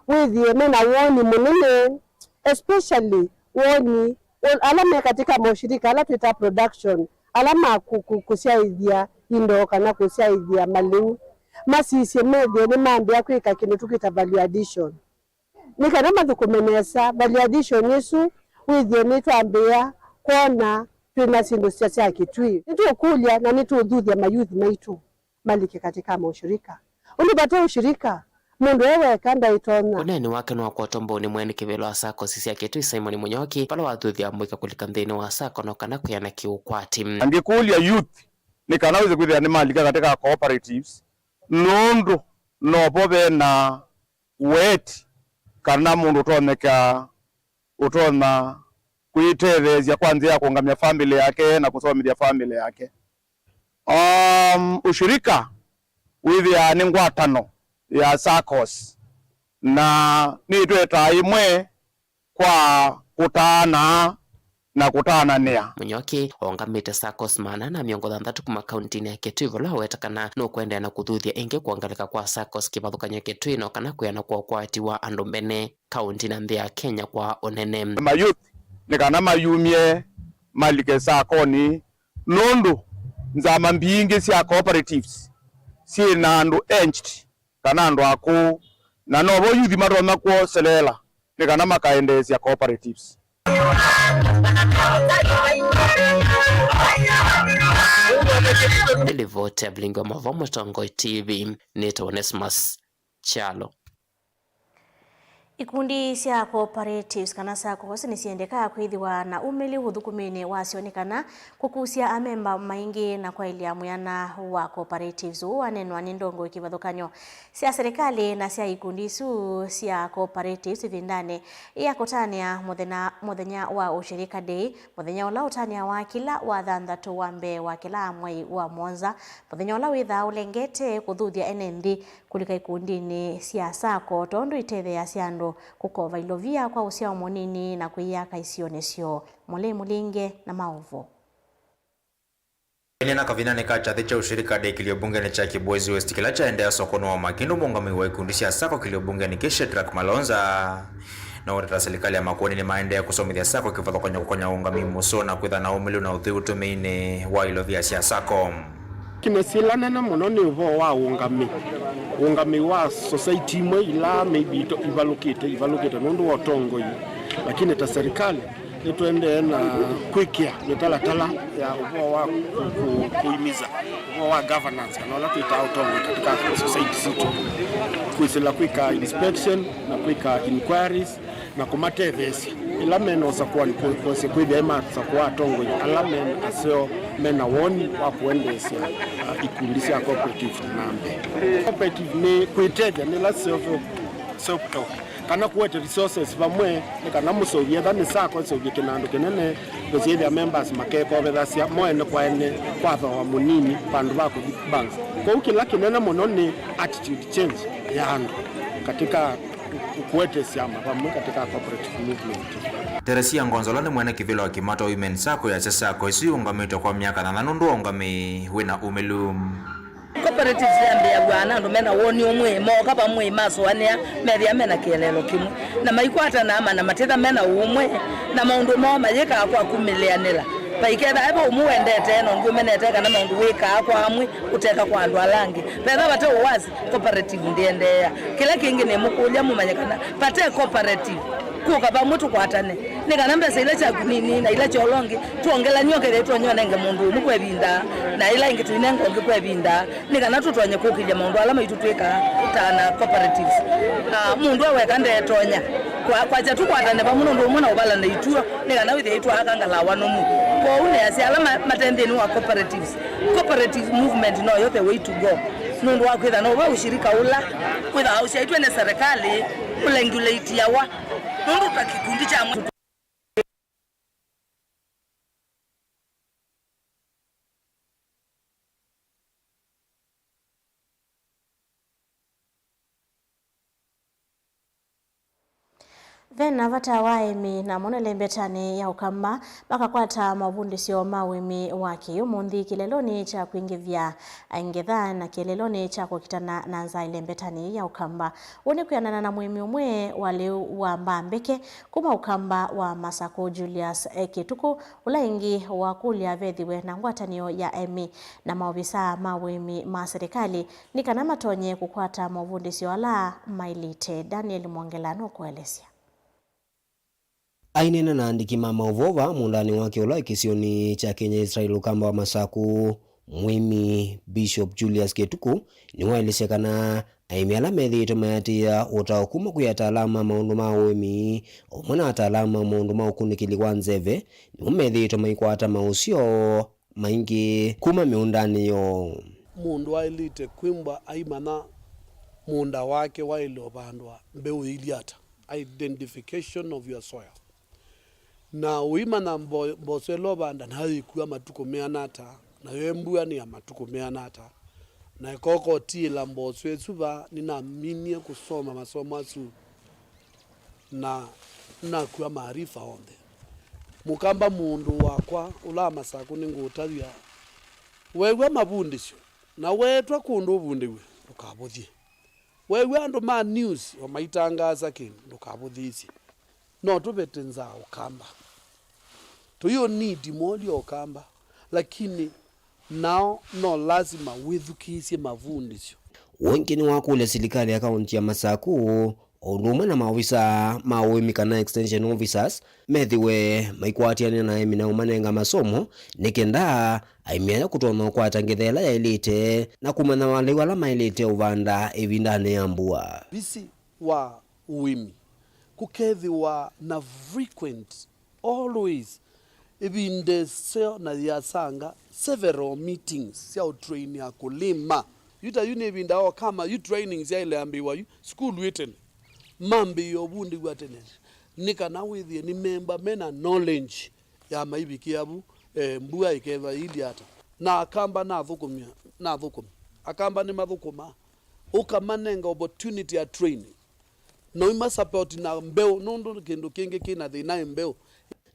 wĩthĩe mena woni mũnene, especially woni ala me katika maushirika ala twĩta production, ala ma kũ-, kũ-, kũsyaĩthya indo kana kũsyaĩthya malĩu, masisye methĩe nĩmambĩĩa kwĩka kĩndũ tũkwĩta value addition. Nĩ kana mathũkũme nesa value addition ĩsu, wĩthĩe nĩtwambĩĩa kwona twĩ na syĩndũ sya, sya Kĩtui. Nĩtũũkũlya na nĩtũũthuthya mayouth maitũ malike katika maushirika. Ũndũ vate ũshirika, mũndũ e weka ndaĩtonya. Ũneeni wake nĩwakwatwa mbau nĩ mwene kĩvĩla wa saccos sya Kĩtui, Simon Mũnyoki, vala wathuthya amũika kũlika nthĩnĩ wa sacco no kana kwĩana kĩũkwati. Angĩkũlya youth nĩ kana wĩse kwĩthĩa nĩmalika katika cooperatives, nũndũ novo ve na ũeti kana mũndũ ũtonyeka, ũtonya kwĩtetheesya kwa nzĩa ya kũũngamya famĩlĩ yake na kũsomethya famĩlĩ yake. Um, ushirika wĩthĩaa nĩ ngwatano ya SACCOS, na nĩtwetaa ĩmwe kwa kũtaana na kũtaananĩa. Mũnyoki ũngamĩte SACCOS maana na mĩongo thanthatũ kuma kauntinĩ ya Kitui, vala waweta kana nũkũendeea na kũthuthya ĩngĩ kwongeleka kwa SACCOS kĩvathũkany'o Kitui, no kana kwĩana kwa ũkwati wa andũ mbene kaunti na nthĩ ya Kenya kwa ũnene. Mayouth nĩ kana mayumye malike SACCOnĩ, nũndũ nzama mbingĩ sya cooperatives syĩ na andũ aged kana andũ akũũ, na novo yuthi matonya kwoseleela nĩ kana makaendeesya cooperatives. Nĩ livoti ya Vilingi wa Maũvoo Mũtongoi T V, nĩtawa Onesmus Kyalo. Ikundi sya cooperatives kana SACCOs nĩsyendekaa kwĩthĩwa na ũmĩli ũthũkũminĩ wasyo nĩ kana kũkusya amemba maingĩ na kwaĩlya mwĩana wa cooperatives ũũ wanenwa nĩ ndongoi kĩvathũkany'o sya serikali na sya ikundi isu sya cooperatives ĩvindanĩ ya kũtanĩa mũthenya, mũthenya wa Ushirika Day, mũthenya ũla ũtanĩawa kĩla wa thanthatũ wa mbee wa kĩla mwei wa mũonza, mũthenya ũla wĩthaa ũlengete kũthuthya ene nthĩ kũlika ikundinĩ sya SACCO, tondũ itetheeasya andũ kũkova ilovia kwa ũsyao mũnini na kwĩyaka isionĩ syoo. Mũlei Mũlinge na maũvoo. Ĩneena kavindanĩ ka kyathĩ kya Ushirika Day kĩlio mbungenĩ kya Kibwezi West kĩla kyaendeea sokonĩ wa Makindũ, mũũngamĩi wa ikundi sya SACCO kĩlio mbungenĩ kĩ Shedrack Malonza na ũtata serikali ya Makueni nĩmaendee kũsomethya SACCO kĩvathũkany'o kũkonya ũũngamĩi mũseo na kwĩtha na ũmĩlu na ũthwii ũtũmĩinĩ wa ilovia sya SACCO. Kĩmesi ĩla nene mũno nĩ ũvoo wa ũũngamĩi, ũũngamĩi wa society imwe ila maybe ito-, ivalũkĩte, ivalũkĩte nũndũ wa ũtongoi, lakini ta serikali nĩtũendee na kwĩkĩa mĩtalatala ya ũvoo wa kũ-, kũ-, kũimisa ũvoo wa governance, kana ũla twĩtaa ũtongoi katika society sitũ, kwĩsĩla kwĩka inspection na kwĩka inquiries, na kũmatetheesya ĩla mena ũsakũani, kũ-, kũsĩ kwĩthĩa masakũa atongoi ala me aseo mena woni wa kũendeesya, ah, ikundi sya cooperative na mbee. Cooperative nĩ kwĩtethya, nĩ ĩla self, self help, kana kũete resources vamwe, nĩ kana mũseũvye, etha nĩ SACCO, ĩseũvye kĩnandũ kĩnene, kũsyĩthĩa members makekovethasya mo ene kwa ene kwa thooa mũnini vandũ va kũthi banks. Kwoou kĩla kĩnene mũno nĩ attitude change ya andũ katika kũete syama vamwe katika cooperative movement. Teresia Ngonzo, ũla nĩ mwene kĩvĩla wa Kimata Women SACCO, yasya SACCO ĩsu yĩũngamĩtwe kwa myaka thanthatũ nũndũ wa ũngamĩi wĩna ũmĩlu. Cooperatives yambĩĩaw'a na andũ mena woni ũmwe, mooka vamwe, masũanĩa, methĩa mena kĩeleelo kĩmwe, na maikwatana mana matĩtha mena ũmwe, na maũndũ moo mayĩkaa kwa kumĩlĩanĩla. Vaiketha ve ũmwe wendete na ũngĩ ũmenete kana maũndũ wĩkaa kwa amwe ũteka kwa andũ ala angĩ. Vetha vate ũwasi, cooperative ndĩendeea. Kĩla kĩngĩ nĩmũkũlya mũmanye kana vate cooperative, kũka vamwe tũkwatane, nĩ kana mbesa ila syaku nini na ila sya ũla ũngĩ twongelany'e, ũkethĩa tũtonya ũnenge mũndũ ũmwe kwa ĩvinda, na ila ingĩ tũinenga ũngĩ kwa ĩvinda, nĩ kana tũtonye kũkĩlya maũndũ ala maitũ twĩkaa ta ana cooperatives. Ah, mũndũ e weka ndetonya kwa-, kwakya tũkwatane vamwe nũndũ ũmwe na ũvalane ituo, nĩ kana wĩthĩe itwaaka ngalawa nũmu. Kwoou nĩasya ala ma-, mate nthĩnĩ wa cooperatives, cooperative movement noyo the way to go, nũndũ wa kwĩtha no we ũshirika ũla wĩthaa ũsyaĩtwe nĩ serikali ũlengulĩtiawa nũndũ ta kĩkundi kya mũ- Ve na vata wa aĩmi na mono ĩlembetanĩ ya Ũkamba makakwata mavundĩsyo ma ũĩmi wa kĩ-ũmũnthĩ kĩlelonĩ kya kwingĩvya ngetha na kĩlelonĩ kya kũkitana na nzaa ĩlembetanĩ ya Ũkamba. Ũũ nĩ kwĩanana na mũĩmi ũmwe wa lĩu wa mbaa mbeke kuma Ũkamba wa Masakũ, Julius Kĩtukũ, ũla ĩngĩ wakũlya vethĩwe na ngwatanĩo ya aĩmi na maovisaa ma ũĩmi ma serikali nĩ kana matonye kũkwata movundĩsyo ala maĩlĩte. Daniel Mwongela nũkũelesya. Aineena na andĩki ma maũvoo vaa mũũndanĩ wake ũla wĩ kĩsionĩ kya Kenya Israel Ũkamba wa Masakũ, mũĩmi Bishop Julius Kĩtukũ nĩwaelesya kana aĩmi ala methĩĩtwe mayatĩĩa ũtao kuma kwĩ ataalamu ma maũndũ ma ũĩmi o ũmwe na ataalamu ma maũndũ ma ũkunĩkĩli wa nzeve nĩmo methĩĩtwe maikwata maũseo maingĩ kuma mĩũndanĩ yoo. Mũndũ aĩlĩte kwĩmbwa aimanya mũũnda wake waĩle ũvandwa mbeũ iilye ata. Identification of your soil. Na ũimanya mbo-, mboso ĩla ũvanda nayo yĩkua matukũ meana ata, nayo ĩmbua nĩ ya matukũ meana ata. Na ĩkoka ũtiĩla mboso ĩsu va, nĩnaminie kũsoma masomo asu na nakua maarifa onthe. Mũkamba mũndũ wakwa ũla Masakũ nĩngũũtavya, weew'a mavundĩsyo na weetwa kũndũ ũvundĩw'e, ndũkavũthye. Weew'a andũ ma news o maitangaasa kĩndũ, ndũkavũthĩĩsye. No tũvete nzaa Ũkamba. Tũyũ need moli Ũkamba, lakini nao no lasima wĩthukĩĩsye mavundĩsyo. Ũngĩ nĩwakũlya silikalĩ ya kaunti ya Masakũ, o ũndũ ũmwe na maovisaa ma ũĩmi kana extension officers, methĩwe maikwatĩanĩa na aĩmi na ũmanenga masomo, nĩ kenda aĩmi aya kũtonya ũkwata ngetha ĩla yaĩlĩte na kũmanya malĩu ala maĩlĩte ũvanda ĩvindanĩ ya mbua. Visi wa ũĩmi kũkethĩwa na frequent, always, ĩvinda ĩseo na yĩasanga several meetings sya ũtrain akulima. Yu ta yu nĩ ĩvinda o kama yu training syaĩle ambĩĩwa yu sukulu ĩ tene, mambĩĩe ũvundĩw'a tene, nĩ kana wĩthĩe nĩ memba mena knowledge ya maivikĩa vu, eh, mbua ĩkethwa iilye ata. Na Akamba nathũkũmya, nathũkũmi. Akamba nĩmathũkũmaa, ũkamanenga opportunity ya training. Na ũimasapoti na mbeũ, nũndũ kĩndũ kĩngĩ kĩ na thĩna ĩ mbeũ.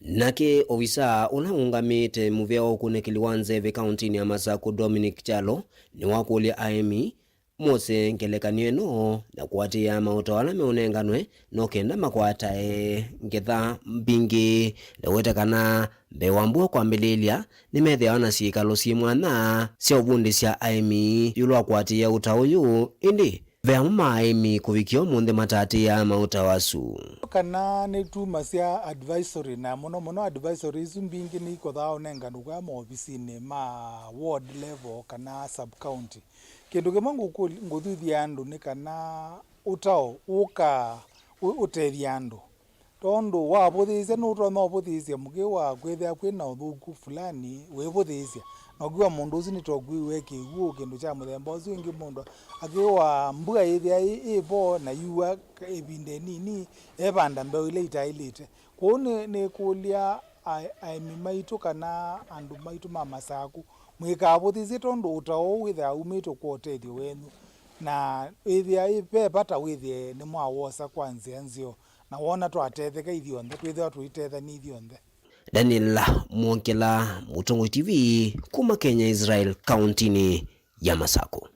Nake ovisaa ũla ũngamĩte mũvĩa wa ũkunĩkĩli wa nzeve kauntinĩ ya Masakũ, Dominic Kyalo, nĩwakũlya aĩmi mose ngelekany'o ĩno na kũatĩĩa maũtao ala meũnenganwe, no kenda makwatae ngetha mbingĩ. Ndaweta kana mbee wa mbua kwambĩlĩĩlya, nĩmethĩawa na syĩkalo syĩ mwanya sya ũvundĩsya aĩmi ĩũlũ wa kũatĩĩa ũtao ũyũ, ĩndĩ ve amwe ma aĩmi kũvikĩa ũmũnthĩ mataatĩĩaa maũtao asu. Kana nĩtumasya advisory, na mũno mũno advisory isu mbingĩ nĩikothaa ũnenganũka maovisinĩ ma ward level kana sub county. Kĩndũ kĩmwe ngũkũ-, ngũthuthya andũ nĩ kana ũtao ũka ũ-, ũtethya andũ. Tondũ wavũthĩĩsya, nũtonya ũvũthĩĩsya mũkĩwa kwĩthĩa kwĩ na ũthũku fulani wĩvũthĩĩsya, na ũkĩwa mũndũ ũsu nĩtokwĩw'e kĩw'ũ, kĩndũ kya mũthemba ũsu. Ĩngĩ mũndũ akĩwa mbua yĩthĩa ĩ, ĩ vo na yua ĩvinda ĩnini, evanda mbeũ ila itaĩlĩte. Kwoou nĩ, nĩkũlya a-, aĩmi maitũ kana andũ maitũ ma Masakũ, mũikavũthĩĩsye tondũ ũtao ũũ wĩthĩawa umĩtwe kwa ũtethyo wenyu, na ĩthĩa ĩ ve vata wĩthĩe nĩmwawosa kwa nzĩa nzeo. Na woona twatetheka ithyonthe, twĩthĩwa tũitethania ithyonthe. Daniel Mwongela, Mũtongoi T V, kuma Kenya, Israel, kauntinĩ ya Masakũ.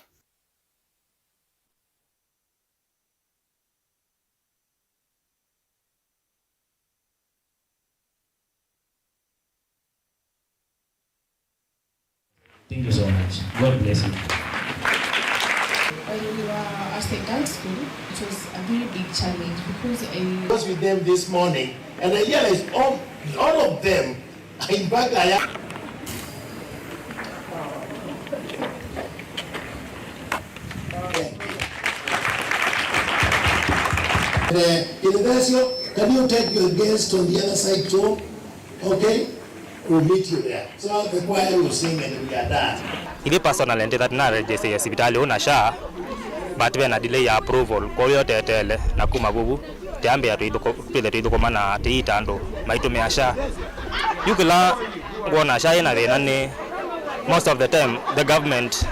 Thank you so much. God bless you. When we were at the girls' school, it was a very big challenge because I was with them this morning and I realized all, all of them, in fact, I am. The University, can you take your guest on the other side too? Okay? We'll meet you there. So the choir will sing and we are done. Ithyĩ personally ndĩtha tũnaregister sivitalĩ ũũ na SHA, but ve na delay ya approval, kwoou tweteele na kuma vuvu tũyambĩĩa tũithũkũ-, twĩthe tũithũkũma na tũiita andũ maitũmĩa SHA. Yu kĩla ngwona SHA ĩna thĩna nĩ most of the time the government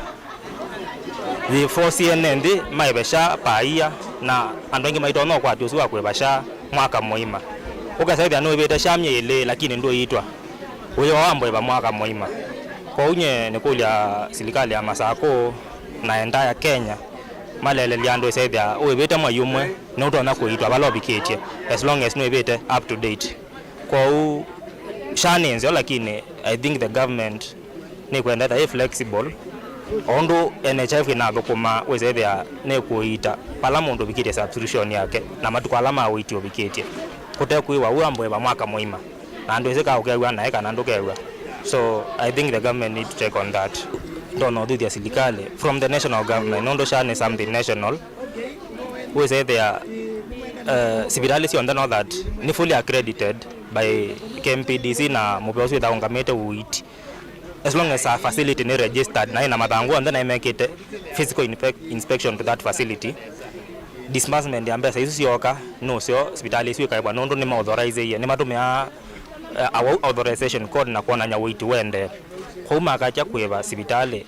yĩfosie ene nthĩ maĩve SHA per year, na andũ aingĩ maitonya ũkwatya ũsu wa kũĩva SHA mwaka mũima. Ũkesa ĩthĩa nũĩvĩte SHA myei ĩlĩ, lakini ndũiitwa. Ũyĩwa wambũĩva mwaka mũima. Kwoou nyie nĩkũlya silikalĩ ya Masakũ na entire Kenya malelelya andũ ĩsa ĩthĩa ũĩvĩte mwei ũmwe, nĩũtonya kũiitwa vala ũvikĩtye, as long as nũĩvĩte up to date. Kwoou SHA nĩ nzeo, lakini I think the government nĩkwenda ĩtha ĩ flexible, o ũndũ N H I F ĩnathũkũma wĩsa ĩthĩa nĩkũiita vala mũndũ ũvikĩtye subscription yake na matukũ ala ma ũiiti ũvikĩtye, kũte kwĩwa ũũ ambũĩva mwaka mũima, na ndwĩsĩ ka ũkew'a naĩ kana ndũkew'a. So I think the government need to check on that. Ndonya ũthuthya silikalĩ from the national government, nũndũ SHA nĩ something national. Wĩsa ĩthĩa, eh, sivitalĩ syonthe no that nĩ fully accredited by K M P D C na mũvea ũsu wĩthaa ũngamĩte ũiiti. As long as a facility nĩ registered na ĩna mathangũ onthe na ĩmekĩte physical inpe-, inspection to that facility, Disbursement ya mbesa isu syooka nũseo sivitalĩ isu ikaĩvwa, nũndũ nĩmaauthorizeie, nĩmatũmĩaa, eh, awau authorization code na kwonany'a ũiiti wendee. Kwoou makakya kũĩva sivitalĩ,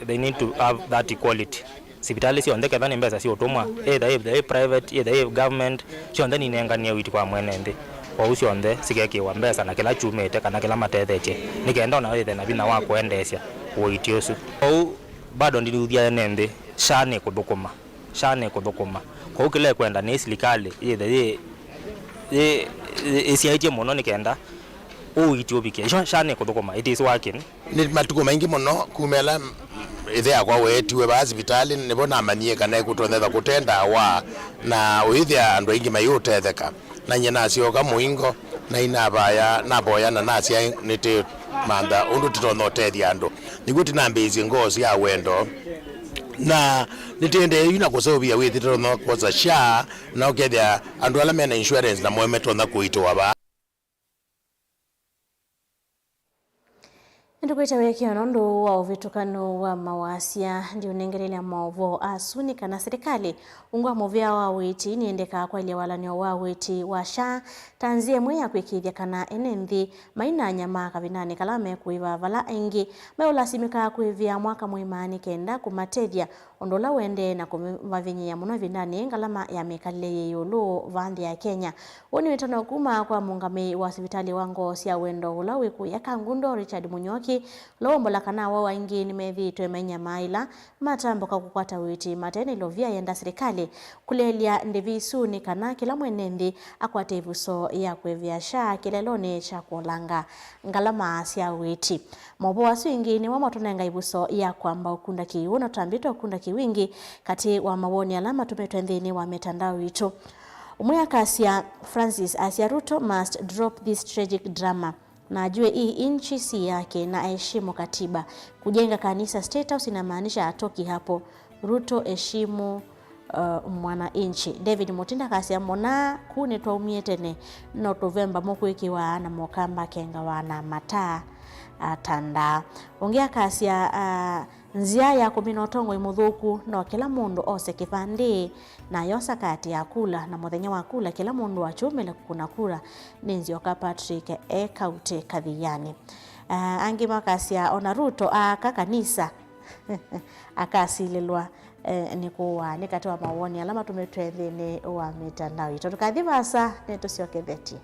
they need to have that equality. Sivitalĩ syonthe, ketha nĩ mbesa sya ũtũmwa, either ĩ, ĩ private, either ĩ government, syonthe ninenganie ũiiti kwa mwene nthĩ. Kwoou syonthe sikekĩwa mbesa na kĩla kyumĩte kana kĩla matethetye, nĩ kenda o nao ĩthe na vinya wa kũendeesya ũiiti ũsu. Kwoou bado ndiũthya ene nthĩ, SHA nĩkũthũkũma. SHA nĩkũthũkũma. Kwoou kĩla ĩkwenda nĩ silikalĩ yĩthe yĩ, yĩ, yĩ, ĩsyaĩtye mũno nĩ kenda ũiiti ũvike. SHA nĩkũthũkũma, it is working. Nĩ matukũ maingĩ mũno kuma ĩla ĩthe yakwa weetiwe vaa sivitalĩ, nĩvo namanyie kana ĩkũtonyetha kũte ndawa na ũyĩthĩa andũ aingĩ mayĩũtetheka. Na nyie nasyoka mũingo, na inavaya, navoya, na nasya nĩtĩmantha ũndũ tũtonya ũtethya andũ. Nĩw'o tũnambĩĩisye ngoo sya wendo, na nĩtũendee yu na kũseũvya wĩthĩ tũtonya kwosa SHA, na ũkethĩa andũ ala mena insurance namo metonya kũitĩwa vaa. Nĩtũkwĩte wĩkĩo nũndũ wa ũvĩtũkano wa mawasya. Ndiũnengelelya maũvoo asu nĩ kana silikalĩ ungu wa mũvĩa wa ũiiti nĩendekaa kwaĩlya walany'o wa ũiiti wa SHA ta nzĩa ĩmwe ya kwĩkĩĩthya kana ene nthĩ mainany'a ma kavindanĩ kala mekũĩva, vala aingĩ meũlasimĩkaa kwĩvĩa mwaka mũima nĩ kenda kũmatethya, ũndũ ũla ũendee na kũmavinyĩĩa mũno ĩvindanĩ yĩĩ ngalama ya mĩkalĩle yĩ ĩũlũ vaa nthĩ ya Kenya. Ũũ nĩ wĩtano kuma kwa mũũngamĩi wa sivitalĩ wa ngoo sya wendo ũla wĩ kũya Kangundo, Richard Mũnyoki, ũla wombola kana awau aingĩ nĩmethĩĩtwe mainyamaaĩla matambũka kũkwata ũiiti mate na ilovia. Yenda silikalĩ kũleelya ndĩvi isu nĩ kana kĩla mwene nthĩ akwate ĩvuso ya kũĩvĩa SHA kĩlelonĩ kya kũolanga ngalama sya ũiiti. Maũvoo asu ĩngĩ nĩmo matũnenga ĩvuso ya kwamba ũkunda kĩw'ũ, na twambĩte ũkunda kĩw'ũ ĩngĩ katĩ wa mawoni ala matũmĩtwe nthĩnĩ wa mĩtandao yitũ. Ũmwe akasya, Francis asya, "Ruto must drop this tragic drama. Na ajue hii nchi si yake na aheshimu katiba. Kujenga kanisa State House inamaanisha hatoki hapo. Ruto, heshimu, uh, mwananchi." David Mutinda akasya, "Mona, kuu nĩtwaumie tene, no tũvemba mũkwĩkĩwa na mũkamba kengawa na mataa atandaa." Ũngĩ akasya, uh, "Nzĩa ya kũmina ũtongoi mũthũku no kĩla mũndũ ose kĩvandĩ na yosa kaati ya kula, na mũthenya wa kula kĩla mũndũ akyũmĩle kũkuna kura." Nĩ Nzyoka Patrick e Kauti Kathiani. Ah, angĩ makasya, "Ona Ruto aaka kanisa akasilĩlwa, eh, nĩ kũũa." Nĩ katĩ wa mawoni ala matũmĩtwe nthĩnĩ wa mĩtandao yitũ. Tũkathi vaasa, nĩtũsyokethetye.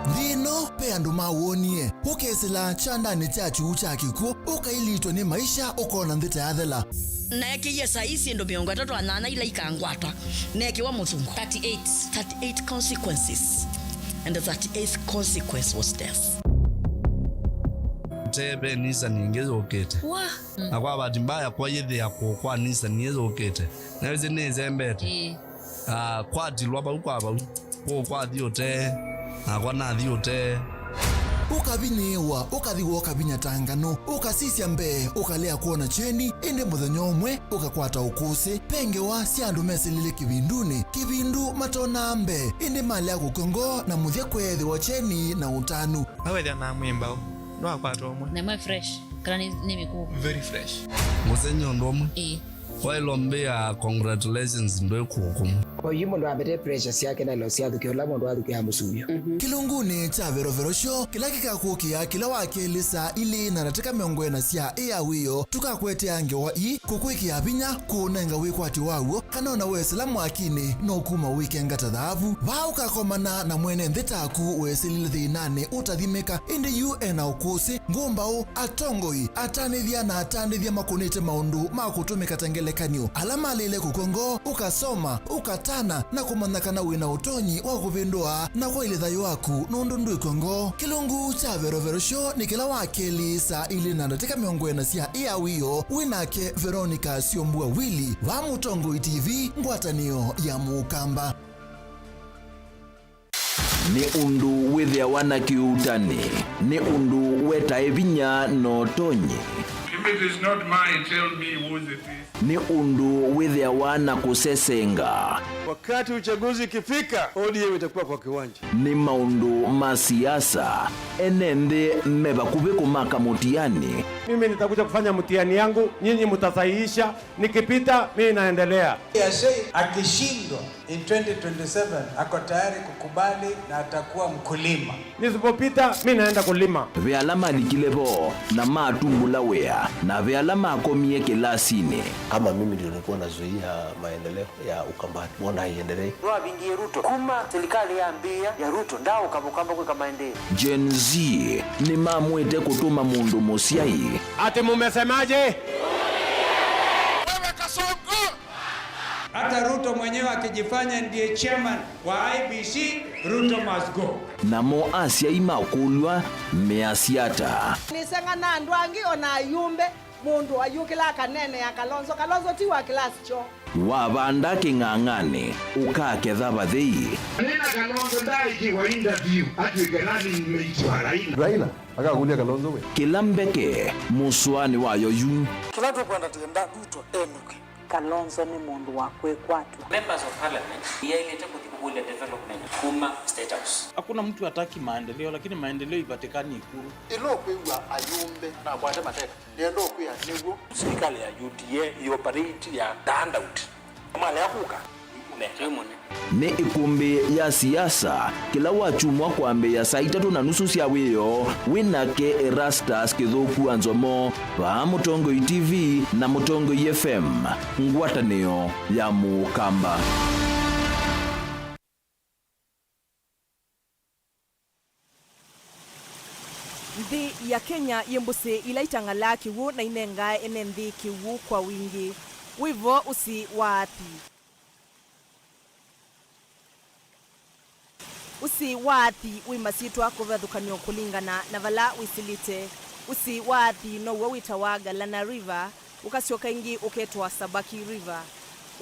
Nthĩ ĩno, ve andũ mawonie. Ũkesĩla kyandanĩ kya kyuu kya kĩkw'ũ, ũkailitwe nĩ maisha, ũkona nthĩ ta yathela. Naekĩie saii syĩndũ mĩongo ĩtatũ na nyanya ila ikangwata, neekĩwa mũthungo. Thirty-eight. Thirty-eight consequences. And the thirty-eighth consequence was death. Te ve Nissan ĩngĩ yũkĩte. Wa. Na kwa bahati mbaya, kwa yĩthĩa kũũ kwa Nissan ĩĩ yũkĩte. Na ĩsĩ nĩĩsembete. Ĩĩ. Ah, kwatilwa vau kwa vau. Kũũ kwathi ũtee, nakwa nathi ũtee. Ũkavinyĩĩwa, ũkathi woka vinya ta nganũ, ũkasisya mbee, ũkalea kwona kyeni, ĩndĩ mũthenya ũmwe ũkakwata ũkũsĩ. Ve ngewa sya andũ mesĩlile kĩvindunĩ, kĩvindu matonaa mbee, ĩndĩ malea kũkw'a ngoo na mũthya kweethĩwa kyeni na ũtanu. Nawethĩa na mwĩmbaũ, nwakwata ũmwe. Na ĩmwe fresh, kana nĩ, nĩ mĩkũũ? Very fresh. Mũsenyi ũndũ ũmwe. Ĩĩ. Waĩlwa mbĩa, congratulations, ndwĩ kũkũ. Kwa yu mũndũ ambete pressure syake na ilo syathukĩa ũla mũndũ athukĩa mũsuvyo. Kĩlungunĩ kya Verovero Show, kĩla kĩkakũkĩa kĩla wa kelĩ saa ilĩ na ndatĩka mĩongo ĩna sya ĩ ya wĩoo, tũkakũetea ngewa ii, kũkwĩkĩa vinya, kũũnenga wĩkwatyo waw'o, kana ona wesĩla mwakinĩ, no kuma wĩkenga ta thaavu. Vaa ũkakomana na mwene nthĩ taku wesĩlile thĩnanĩ ũtathimĩka, ĩndĩ yu ena ũkũsĩ, ngũmbaũ, atongoi, atanĩthya na atandĩthya makũnĩte maũndũ ma kũtũmĩka ta ngelekany'o. Ala malĩle kũkw'a ngoo, ũkasoma, ũkatana, na kũmanya kana wĩ na ũtonyi wa kũvĩndũa na kwaĩlya thayũ waku nũndũ ndwĩkw'a ngoo. Kĩlungu kya Verovero Show nĩ kĩla wa kelĩ saa ilĩ na ndatĩka mĩongo ĩna sya ĩ ya wĩoo, wĩ nake Veronica Syombua Willy, va Mũtongoi T V, ngwatanĩo ya Mũkamba. Nĩ ũndũ wĩthĩawa na kĩuutani, nĩ ũndũ wetae vinya na ũtonyi. If it is not mine, tell me whose it is. Nĩ ũndũ wĩthĩawa na kũsesenga. Wakati uchaguzi ikifika, O D M itakuwa kwa kiwanja. Nĩ maũndũ ma siasa. Ene nthĩ me vakuvĩ kũmaka mũtiani. Mimi nitakuja kufanya mtihani yangu, nyinyi mtasahihisha, nikipita mimi naendelea. Akishindwa in twenty twenty-seven, ako tayari kukubali na atakuwa mkulima. Nisipopita mimi naenda kulima. Ve ala malikile vo na matumbũla wĩa, na ve ala makomie kĩlasinĩ. Kama mimi ndio nilikuwa nazuia maendeleo ya Ukambani, mbona haiendelei? Nĩwavingie Ruto. Kuma serikali yambĩĩa ya Ruto, ndaũkavũkamba kwĩka maendeeo. Gen Z nĩmamwĩte kũtũma mũndũ mũsyai. Ati mumesemaje? Hata Ruto mwenyewe akijifanya ndiye chairman wa I E B C, Ruto must go. Namo asyai makũlw'a measya ata? Nĩseng'ana andũ angĩ o na ayumbe. Mũndũ ayũkĩla akaneenea Kalonzo. Kalonzo ti wa kĩlasi kyoo. Wavanda kĩng'ang'anĩ, ũkaketha vathei. Nĩna Kalonzo ndaaĩkĩwa interview atw'ĩke running mate wa Raila. Raila akakũlya Kalonzo we. Kĩla mbeke mũsũanĩ wayo yu. Kĩla tũkwenda tũyenda Ruto enũke. Kalonzo nĩ mũndũ wa kwĩkwatw'a. Members of Parliament yaĩlĩte kũthi kũkũlya development kuma State House. Hakuna mtu hataki maendeleo, lakini maendeleo ipatikani Ikulu. Ĩla ũkwĩw'a ayũmbe nakwate mateka, nĩenda ũkwĩa nĩw'o. Silikalĩ ya U D A ĩoperate ya the handout. Malea kũka, nĩkũnenga. Nĩ ĩkũmbĩ ya siasa kĩla wakyumwa kwambĩĩa saa itatũ na nusu sya wĩoo, wĩ nake Erastus Kĩthũku wa Nzomo, vaa Mũtongoi T V na Mũtongoi F M, ngwatanĩo ya Mũkamba. Nthĩ ya Kenya yĩ mbũsĩ ila itang'alaa kĩw'ũ na inengaa ene nthĩ kĩw'ũ kwa wingĩ. Wĩ vo ũsĩ wa athi? Ũsĩ wa athi wĩ masyĩtwa kũvathũkanw'a kũlingana na vala wĩsĩlĩte. Ũsĩ wa athi now'o wĩtawa Galana River, ũkasyoka ĩngĩ ũketwa Sabaki River.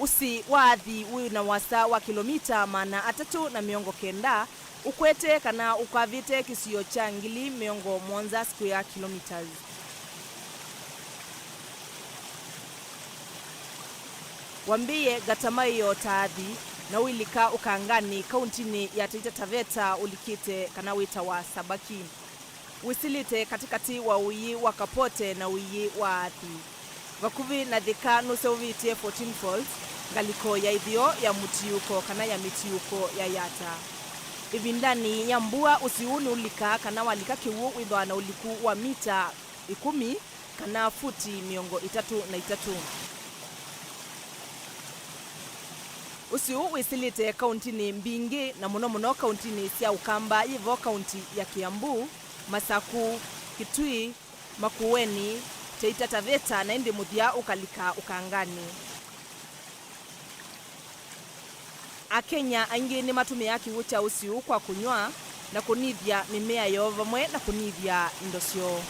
Ũsĩ wa athi wĩ na wasa wa kĩlomita maana atatũ na mĩongo kenda, ũkwete kana ũkwavĩte kĩsio kya ngili mĩongo mũonza square kilometres. Wambĩĩe Gatamaĩo ta athi, na ũilika Ũkanganĩ, kauntinĩ ya Taita Taveta, ũlikĩte kana wĩtawa Sabaki. Wĩsĩlĩte katĩkatĩ wa ũiĩ wa Kapote na ũiĩ wa Athi. Vakuvĩ na Thika nũseũvĩtye Fourteen Falls, ngalĩko ya ĩtheo ya mũtiũko kana ya mĩtiũko ya Yatta. Ĩvindanĩ ya mbua, ũsĩ ũũ nĩũlikaa kana walika kĩw'ũ wĩthĩawa na ũliku wa mita ĩkũmi kana futi mĩongo ĩtatũ na itatũ. Ũsĩ ũũ wĩsĩlĩte kauntinĩ mbingĩ, na mũno mũno kauntinĩ sya Ũkamba, yĩ vo kaunti ya Kiambu, Masaku, Kitui, Makueni, Taita Taveta, na ĩndĩ mũthya ũkalika Ũkanganĩ. Akenya aingĩ nĩmatũmĩaa kĩw'ũ kya ũsĩ ũũ kwa kũnyw'a na kũnĩthya mĩmea yoo vamwe na kũnĩthya indo syoo.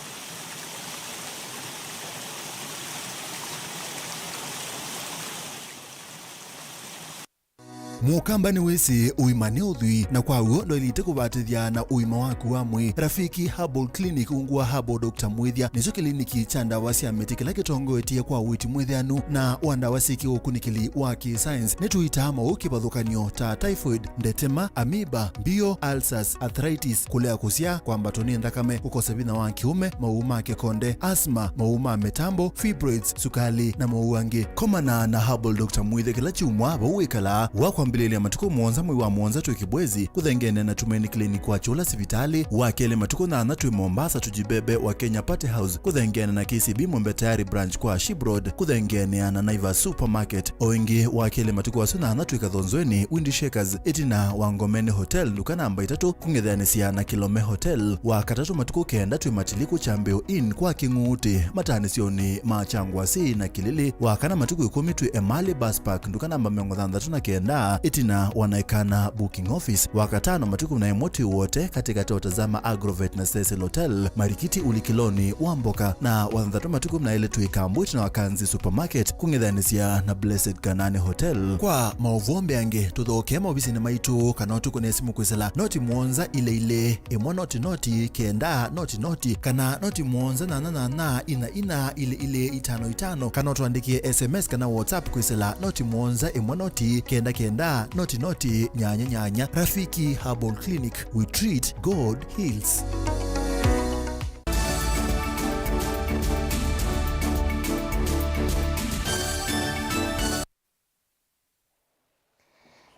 Mũkamba nĩwĩsĩ ũima nĩ ũthwii, na kwa w'o ndwaĩlĩte kũvatĩthya na ũima waku wa mwĩĩ. Rafiki Herbal Clinic ungu wa Herbal Doctor Mwĩthya nĩkyo kĩliniki kya ndawa sya mĩtĩ kĩla kĩtongoetye kwa ũiiti mwĩthĩanu na wa ndawa syĩ kĩũkunĩkĩli wa kĩ-science. Nĩtũitaa maũũ kĩvathũkany'o ta typhoid, ndetema, amoeba, mbio, ulcers, arthritis, kũlea kũsyaa, kwambatwa nĩ nthakame, kũkosa vinya wa kĩũme, maũũ ma kĩkonde, asthma, maũũ ma mĩtambo, fibroids, sukalĩ, na maũũ angĩ. Komana na Herbal Doctor Mwĩthya kĩla kyumwa vau wĩkalaa. Wa kwambĩlĩlya matukũ mũonza mwei wa mũonza twĩ Kĩbwezi, kũthengeene na Tumaini Clinic wa Kyũla sivitalĩ. Wa kelĩ matukũ nyanya twĩ Mombasa Tujibebe wa Kenya Party House, kũthengeene na K C B Mwembe Tayari branch kwa Ship Road, kũthengeenea na Naivas Supermarket. O ĩngĩ, wa kelĩ matukũ asu nyanya twĩ Kathonzweni, Windy Shakers, ĩtina wa Ngomeni Hotel, nduka namba itatũ, kũng'etheanĩsya na Kilome Hotel. Wa katatũ matukũ kenda twĩ Matiliku Kyambĩo Inn kwa Kĩng'uutĩ, mataanĩsyonĩ ma Kyangwasi na Kĩlili. Wa kana matukũ ĩkũmi twĩ Emali Bus Park, nduka namba mĩongo thanthatũ na kenda. Ĩtina wa naĩkana booking office, Wakatano matukũ na ĩmwe twĩ Wote katĩkatĩ wa Tazama Agrovet na Cecil Hotel, Marikiti ulikiloni wa mboka, na Wathanthatũ matukũ na ĩlĩ twĩ Kambwĩ ĩtina wa Kanzi Supermarket kũng'ethanĩsya na Blessed Kanani Hotel. Kwa maũvoo mbeange, tũthokee maovisinĩ maitũ kana ũtũkũne simũ kwĩsĩla noti mũonza ilĩ ilĩ ĩmwe noti noti kenda noti noti kana noti mũonza nyanya nyanya ina ina ilĩ ilĩ itano itano, kana ũtũandĩkĩe S M S kana WhatsApp kwĩsĩla noti mũonza ĩmwe noti kenda kenda noti noti nyanya nyanya. Rafiki Herbal Clinic, we treat, God heals.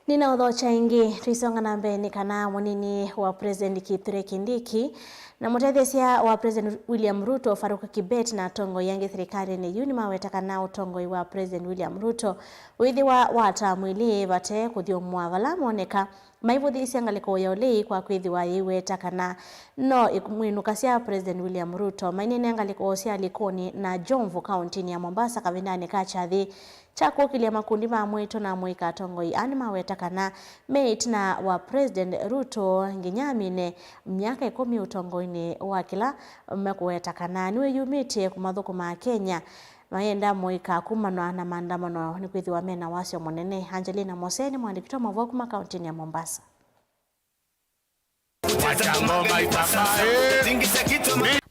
Nĩnaũthokya ĩngĩ, tũisonga na mbee, nĩ kana mũnini wa President Kithure Kindiki na mũtetheesya wa President William Ruto, Farouk Kibet, na atongoi angĩ thilikalĩnĩ yu nĩmaweta kana ũtongoi wa President William Ruto wĩthĩwa wa term ilĩ vate kũthyũmũa vala moneka maivũthĩĩsya ngalĩko ya ũlei kwa kwĩthĩwa yĩiweta kana no ĩmwĩnũkasya President William Ruto. Maineena ngalĩko sya Likoni na Jomvu kauntinĩ ya Mombasa kavindanĩ ka kyathĩ kya kũkĩlya makundi ma amũĩtu na amũika, atongoi aa nĩmaweta kana me ĩtina wa President Ruto nginya amine myaka ĩkũmi ũtongoinĩ wa kĩla mekũweta kana nĩwĩyumĩtye kũmathũkũma Akenya mayenda amũika kumanwa na maandamano nĩkwĩthĩwa mena wasyo mũnene. Angelina Mose nĩ mũandĩki wa maũvoo kuma kauntinĩ ya Mombasa.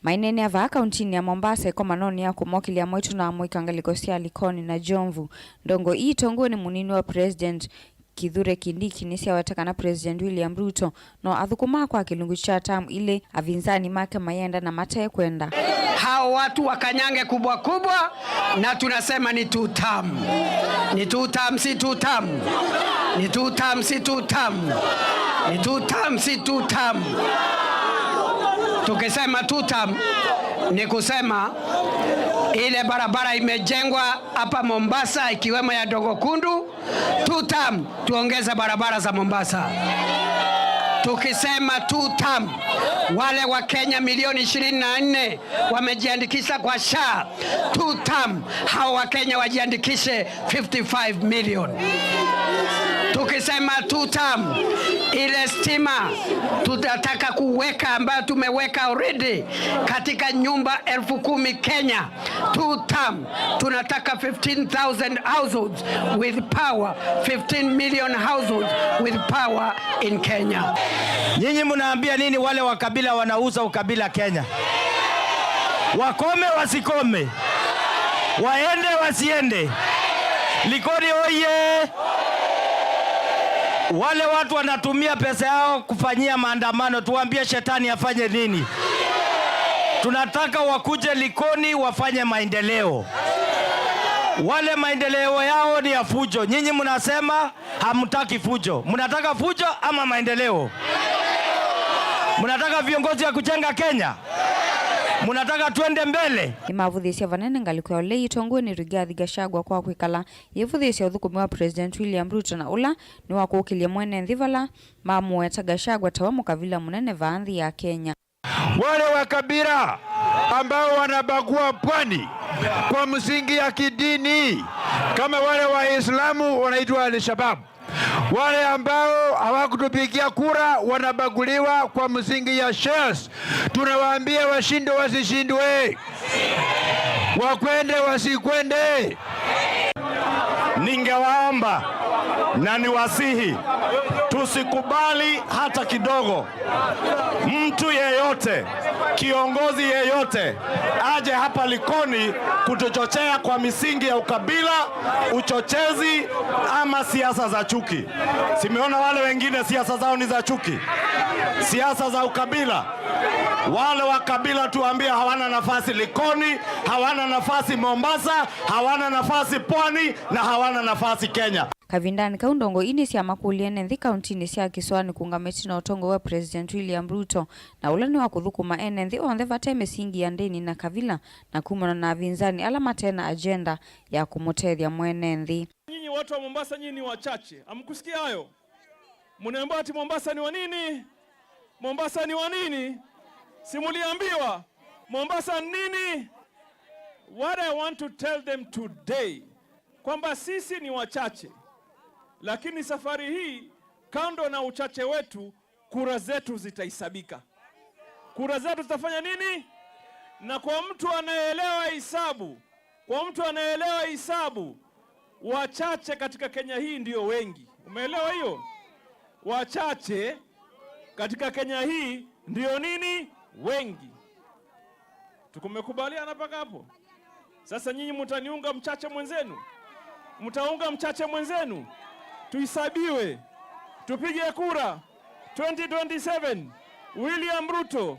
Maineenea vaa kauntinĩ ya Mombasa ĩkomanonĩ ya kũmokĩlya amũĩtu na amũika ngalĩko sya Likoni na Jomvu. Ndongoi ii itongoew'e nĩ mũnini wa President Kithure Kindiki nĩsyaweta kana President William Ruto no athũkũmaa kwa kĩlungu kya term ilĩ avinzani make mayenda na matekwenda. Hao watu wakanyange kubwa kubwa, na tunasema ni two term. Ni two term, si two term. Ni two term, si two term. Ni two term, si two term. Tukisema two term, ni kusema ile barabara imejengwa hapa Mombasa, ikiwemo ya Dongo Kundu, two term, tuongeze barabara za Mombasa. Tukisema two term, wale wa Kenya milioni ishirini na nne wamejiandikisha kwa SHA, two term, hao wa Kenya wajiandikishe fifty-five million. Tukisema two term, ile stima tunataka kuweka ambayo tumeweka already katika nyumba elfu kumi Kenya, two term, tunataka fifteen thousand households with power, fifteen million households with power in Kenya. Nyinyi mnaambia nini wale wa kabila wanauza ukabila Kenya? Wakome wasikome? Waende wasiende? Likoni oye! Wale watu wanatumia pesa yao kufanyia maandamano, tuambie shetani afanye nini? Tunataka wakuje Likoni wafanye maendeleo. Wale maendeleo yao ni ya fujo. Nyinyi mnasema hamtaki fujo. Mnataka fujo ama maendeleo? Mnataka viongozi ya kujenga Kenya? Mnataka tuende mbele? Nĩmavũthĩĩsye vanene ngalĩko ya ũlei ĩtongoew'e nĩ Rigathi Gachagua kwa kwĩkala yĩvũthĩĩsya ũthũkũmi wa President William Ruto na ũla nĩ wa kũkĩlya mwene nthĩ vala mamũweta Gachagua tawe mũkavila mũnene vaa nthĩ ya Kenya. Wale wa kabila ambao wanabagua pwani kwa msingi ya kidini, kama wale Waislamu wanaitwa Al-Shabaab, wale ambao hawakutupigia kura wanabaguliwa kwa msingi ya shares, tunawaambia washindwe wasishindwe, wakwende wasikwende. Ningewaomba na niwasihi, tusikubali hata kidogo mtu yeyote, kiongozi yeyote aje hapa Likoni kutuchochea kwa misingi ya ukabila, uchochezi ama siasa za chuki. Simeona wale wengine siasa zao ni za chuki, siasa za ukabila. Wale wa kabila tuambie hawana nafasi Likoni, hawana nafasi Mombasa, hawana nafasi Pwani na hawana nafasi Kenya. Kavindanĩ kau, ndongoi ii nĩsyamakũlya ene nthĩ kauntinĩ sya Kĩsoanĩ kũũngama ĩtina ũtongoi wa President William Ruto, na ũla nĩ wa kũthũkũma ene nthĩ onthe vate mĩsingi ya ndĩni na kavila, na kumana na avinzani ala mate na agenda ya kũmũtethya mwene nthĩ. Nyinyi watu wa Mombasa, nyinyi ni wachache. Hamkusikia hayo? Mnaambiwa ati Mombasa ni wa nini? Mombasa ni wa nini? Si mliambiwa? Mombasa ni nini? What I want to tell them today, kwamba sisi ni wachache. Lakini safari hii, kando na uchache wetu, kura zetu zitahesabika. Kura zetu zitafanya nini? Na kwa mtu anayeelewa hesabu, kwa mtu anayeelewa hesabu, wachache katika Kenya hii ndio wengi. Umeelewa hiyo? Wachache katika Kenya hii ndio nini? Wengi. Tukumekubaliana mpaka hapo? Sasa nyinyi mtaniunga mchache mwenzenu? Mtaunga mchache mwenzenu? Tuhesabiwe. Tupige kura. Twenty twenty-seven, William Ruto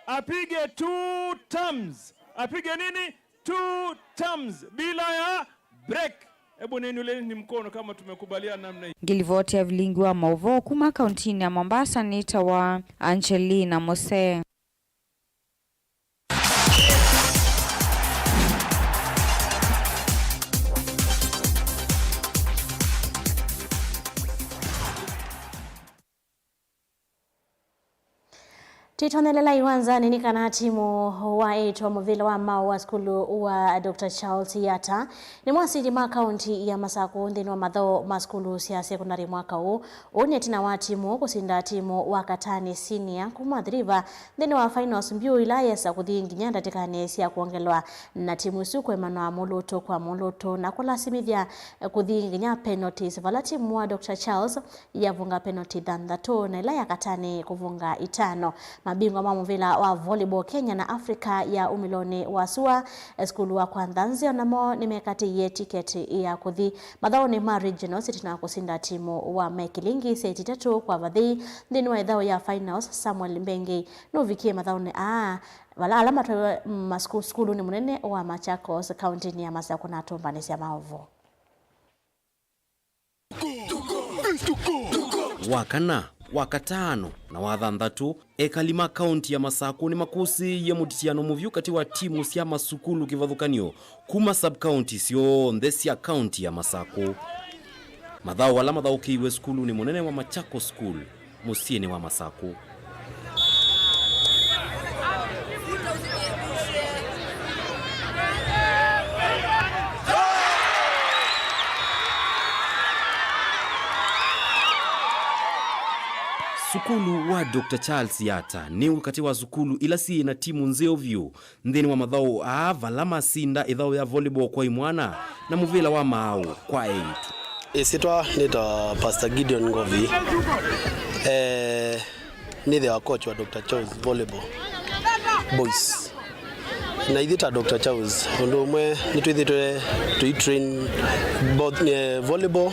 apige two terms. Apige nini? Two terms bila ya break. Hebu niinulieni mkono kama tumekubaliana namna hii. Ngĩlivoti ya vilingi wa maũvoo kuma kauntinĩ ya Mombasa nĩtawa Angelina Mose. Twĩtonelelai wanzanĩ nĩ kana timu wa ĩtwa mũvĩla wa maũ wa sukulu wa Doctor Charles Yatta nĩmo asindi ma kaunti ya Masakũ nthĩnĩ wa mathaũ ma sukulu sya sekondalĩ mwaka ũũ. Ũũ nĩ ĩtina wa timu kũsinda timu wa Katani Senior kuma Athi River nthĩnĩ wa finals mbyũ ila yesa kũthi nginya ndatĩkanĩ sya kwongelwa, na timu isu kũemanwa mũlũtũ kwa mũlũtũ na kũlasimĩthya kũthi nginya penalties, vala timu wa Doctor Charles yavunga penalty thanthatũ na ĩla ya Katani kũvunga itano. Mabingwa ma mũvĩla wa volleyball Kenya na Africa ya umĩlonĩ wa sua, sukulu wa Kwa Nthanzĩ o namo nĩmekatĩie tiketi ya kũthi mathaũnĩ ma regionals ĩtina wa kũsinda timu wa Mekilingi seti itatũ kwa vathei nthĩnĩ wa ĩthaũ ya finals. Samuel Mbengei nũvikie mathaũnĩ aa, vala ala matwaiwe masukulu, sukulunĩ mũnene wa Machakos, kauntinĩ ya Masakũ na atũmbanĩsya maũvoo. Wa kana, wa katano, na wa thanthatũ, ekali ma kaunti ya Masakũ nĩmakũsĩĩie mũtiano mũvyũ katĩ wa timu sya masukulu kĩvathũkany'o kuma sub-county syonthe sya kaunti ya Masakũ. Mathaũ ala mathaũkĩiwe sukulunĩ mũnene wa Machakos School, mũsyĩnĩ wa Masakũ. Sukulu wa Doctor Charles Yatta nĩ katĩ wa sukulu ila syĩ na timu nzeo vyũ nthĩnĩ wa mathaũ aa, vala masinda ĩthaũ ya volleyball kwa imwana na mũvĩla wa maaũ kwa eĩtu. Ĩsyĩtwa nĩtawa Pastor Gideon Ngovi. Eh, nĩthĩawa coach wa Doctor Charles Volleyball Boys. Na ithyĩ ta Doctor Charles, ũndũ ũmwe nĩtwĩthĩtwe tũitrain both, eh, volleyball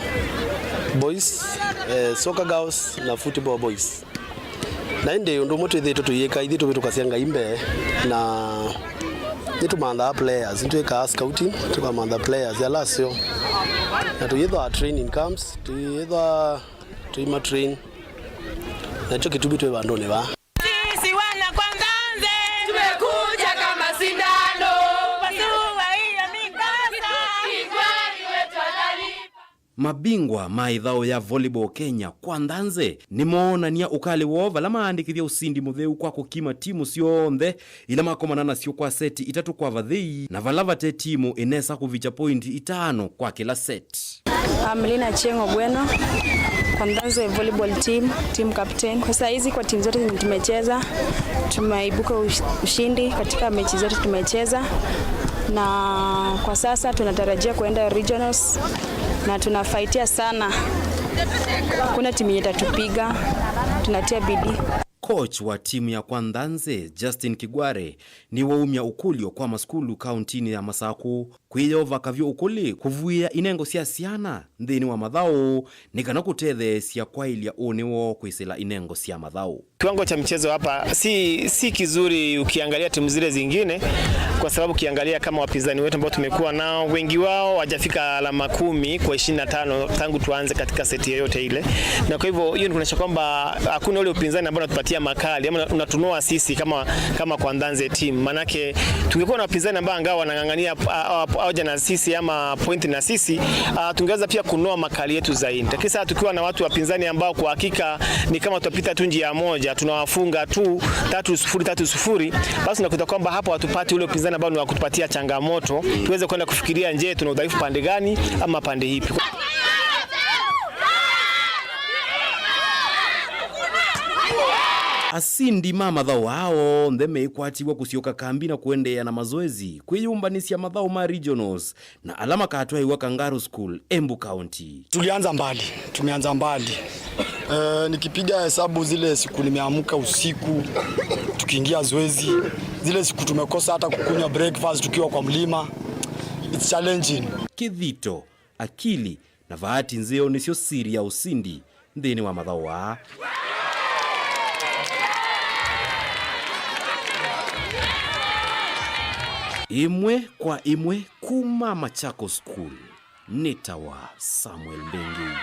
boys, eh, soccer girls na football boys. Na ĩndĩ ũndũ ũmwe twĩthĩĩtwe tũyĩka, ithyĩ tũvĩtũkasya Ngai mbee, na nĩtũmanthaa players, nĩtwĩkaa scouting, tũkamantha players ala aseo, na tũyĩthwaa training camps, tũyĩthwaa tũima train, nakyo kĩtumi twĩ vandũnĩ vaa. Sisi wana Kwa Nthanzĩ, tumekuja kama sindano. Pasua hiyo mikasa. Kigwani wetu atalipa. Mabingwa ma ĩthaũ ya volleyball Kenya, Kwa Nthanzĩ, nĩmoonany'a ũkalĩ woo vala maandĩkĩthya ũsindi mũtheu kwa kũkima timu syonthe ila makomana nasyo kwa seti itatũ kwa vathei, na vala vate timu ĩnesa kũvikya pointi itano kwa kĩla seti. I'm Lina Achieng' Ogweno, Kwa Nthanzĩ volleyball team, team captain. Kwa saa hizi kwa timu zote zenye tumecheza, tumeibuka ush-, ushindi katika mechi zote tumecheza. Na kwa sasa tunatarajia kuenda regionals na tunafaitia sana. Kuna timu yenye itatupiga, tunatia bidii. Coach wa timu ya Kwa Nthanzĩ, Justin Kigware, nĩwaumya ũkũlyo kwa masukulu kauntinĩ ya Masakũ kwĩyova kavyũ ũkũlĩ kũvuĩa inengo sya syana nthĩnĩ wa mathaũ nĩ kana kũtetheesya kwaĩlya ũnĩ woo kwĩsĩla inengo sya mathaũ. Kiwango cha mchezo hapa si, si kizuri ukiangalia timu zile zingine, kwa sababu ukiangalia kama wapinzani wetu ambao tumekuwa nao, wengi wao hawajafika alama kumi kwa ishirini na tano tangu tuanze katika seti yoyote ile. Na kwa hivyo, hiyo ni kuonyesha kwamba hakuna ule upinzani ambao unatupatia makali, ama unatunoa sisi kama, kama Kwa Nthanzĩ team. Manake, tungekuwa na wapinzani ambao angawa wanang'ang'ania, ah, ah, hoja na sisi ama point na sisi, ah, tungeweza pia kunoa makali yetu zaidi. Lakini sasa tukiwa na watu wapinzani ambao kwa hakika ni kama tutapita tu njia moja, tunawafunga tu tatu sufuri, tatu sufuri, basi unakuta kwamba hapo hatupati ule upinzani ambao ni wa kutupatia changamoto, tuweze kwenda kufikiria, je, tuna udhaifu pande gani ama pande ipi? Asindi ma mathaũ aa onthe meĩkwatiw'a kũsyoka kambi na kũendeea na mazoezi kwĩyũmbanĩsya mathaũ ma regionals na ala makatwaĩwa Kangaru School, Embu County. Tulianza mbali, tumeanza mbali. Eh, nikipiga hesabu zile siku nimeamka usiku tukiingia zoezi, zile siku tumekosa hata kukunywa breakfast tukiwa kwa mlima. It's challenging. Kĩthito, akili, na vaati nzeo nĩsyo siri ya ũsindi nthĩnĩ wa mathaũ aa. Ĩmwe kwa ĩmwe kuma Machakos School, nĩtawa Samuel Mbengei.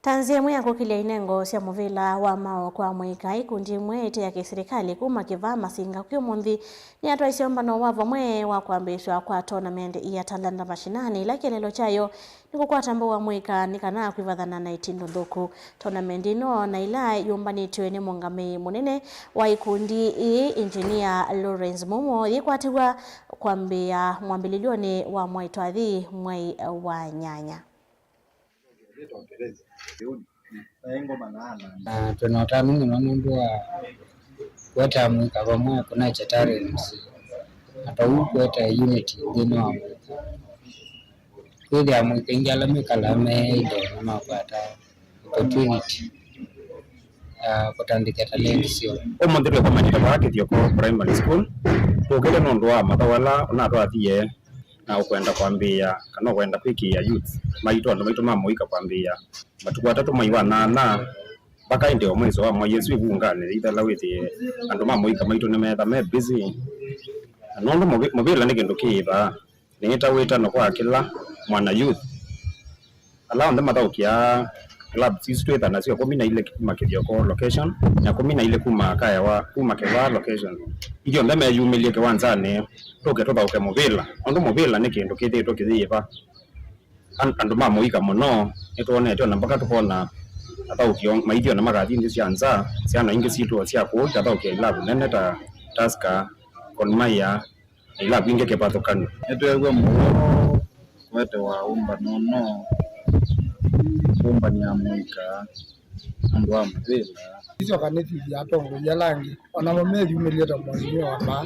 Ta nzĩa ĩmwe ya kũkĩlya inengo sya mũvĩla wa maũũ kwa mũika, ikundi imwe ite ya kĩsilikalĩ kuma Kĩvaa Masinga kwĩ ũmũnthĩ nĩyatwaisye ũmbano wa vamwe wa kwambĩĩsw'a kwa tournament ya Talanta Mashinani, ĩla kĩeleelo kyayo nĩ kũkwata mbau wa mũika nĩ kana kwĩvathana na itindo nthũku. Tournament ĩno na ĩla yũmbanĩtw'e nĩ mũngamĩi mũnene wa ikundi ii, Engineer Lawrence Mumo, yĩkwatĩw'a kwambĩĩa mwambĩlĩlyonĩ wa mwai twathi, mwai wa nyanya. Na twĩ na ũtanu mũno nũndũ wa kũetaa mũika vamwe, kũnakya talents, na tau kũetaa unity nthĩnĩ wa mũika. Kwĩthĩa mũika aingĩ ala mekalaa me idle nĩmakwata opportunity ya kũtandĩthya talent syoo. Ũmũnthĩ twĩkomanĩte vaa Kĩthioko Primary School, tũkĩte nũndũ wa mathaũ ala ũnatwathie na ũkwenda kwambĩĩa kana ũkwenda kwĩkĩĩa youth maitũ, andũ maitũ ma mũika kwambĩĩa matukũ atatũ mwai wa nana, mpaka ĩndĩ o mwĩso wa mwai ũsu ĩvunganĩ, ĩthela wĩthĩe andũ ma mũika maitũ nĩmetha me busy. Na nũndũ mũvĩ-, mũvĩla nĩ kĩndũ kĩ vaa, nĩĩta wĩtano kwa kĩla mwana youth. Ala onthe mathaũkĩaa clubs isu twĩtha nasyo, kũmi na ilĩ kuma Kĩthioko location, na kũmi na ilĩ kuma Kaewa, kuma Kĩvaa location. Ithyonthe meyumĩlye kĩwanzanĩ, tũke tũthaũke mũvĩla. Nũndũ mũvĩla nĩ kĩndũ kĩthĩĩtwe kĩyĩva an-, andũ ma mũika mũno, nĩtwonete ona mpaka tũkona athaũki o-, maithiona makathi nthĩ sya nza, syana ingĩ sitũ o sya kũu ikathaũkĩa ilavu nene ta Tusker, Gor Mahia, na ilavu ingĩ kĩvathũkany'o. Nĩtweew'a mũyo kũetewa ũmbano ũno kũmbanĩa mũika andũ a mũvĩla. Isyoka nĩtwĩthĩa atongoi ala angĩ, o namo meyumĩlye ta mwalimũ wa mbaa.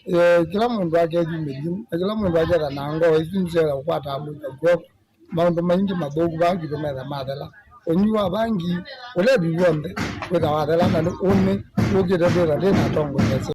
Eh, kĩla mũndũ akeyumĩlya, na kĩla mũndũ aketha na ngoo isu nĩsyoya kũkwataa mũika kw'oko. Maũndũ maingĩ mathũku vaa kwitũ metha mathela. Ũnywi wa vangi, ũlevi w'onthe wĩtha wathela, na nĩ ũnĩ wũkĩte twĩtha twĩ na atongoi aseo.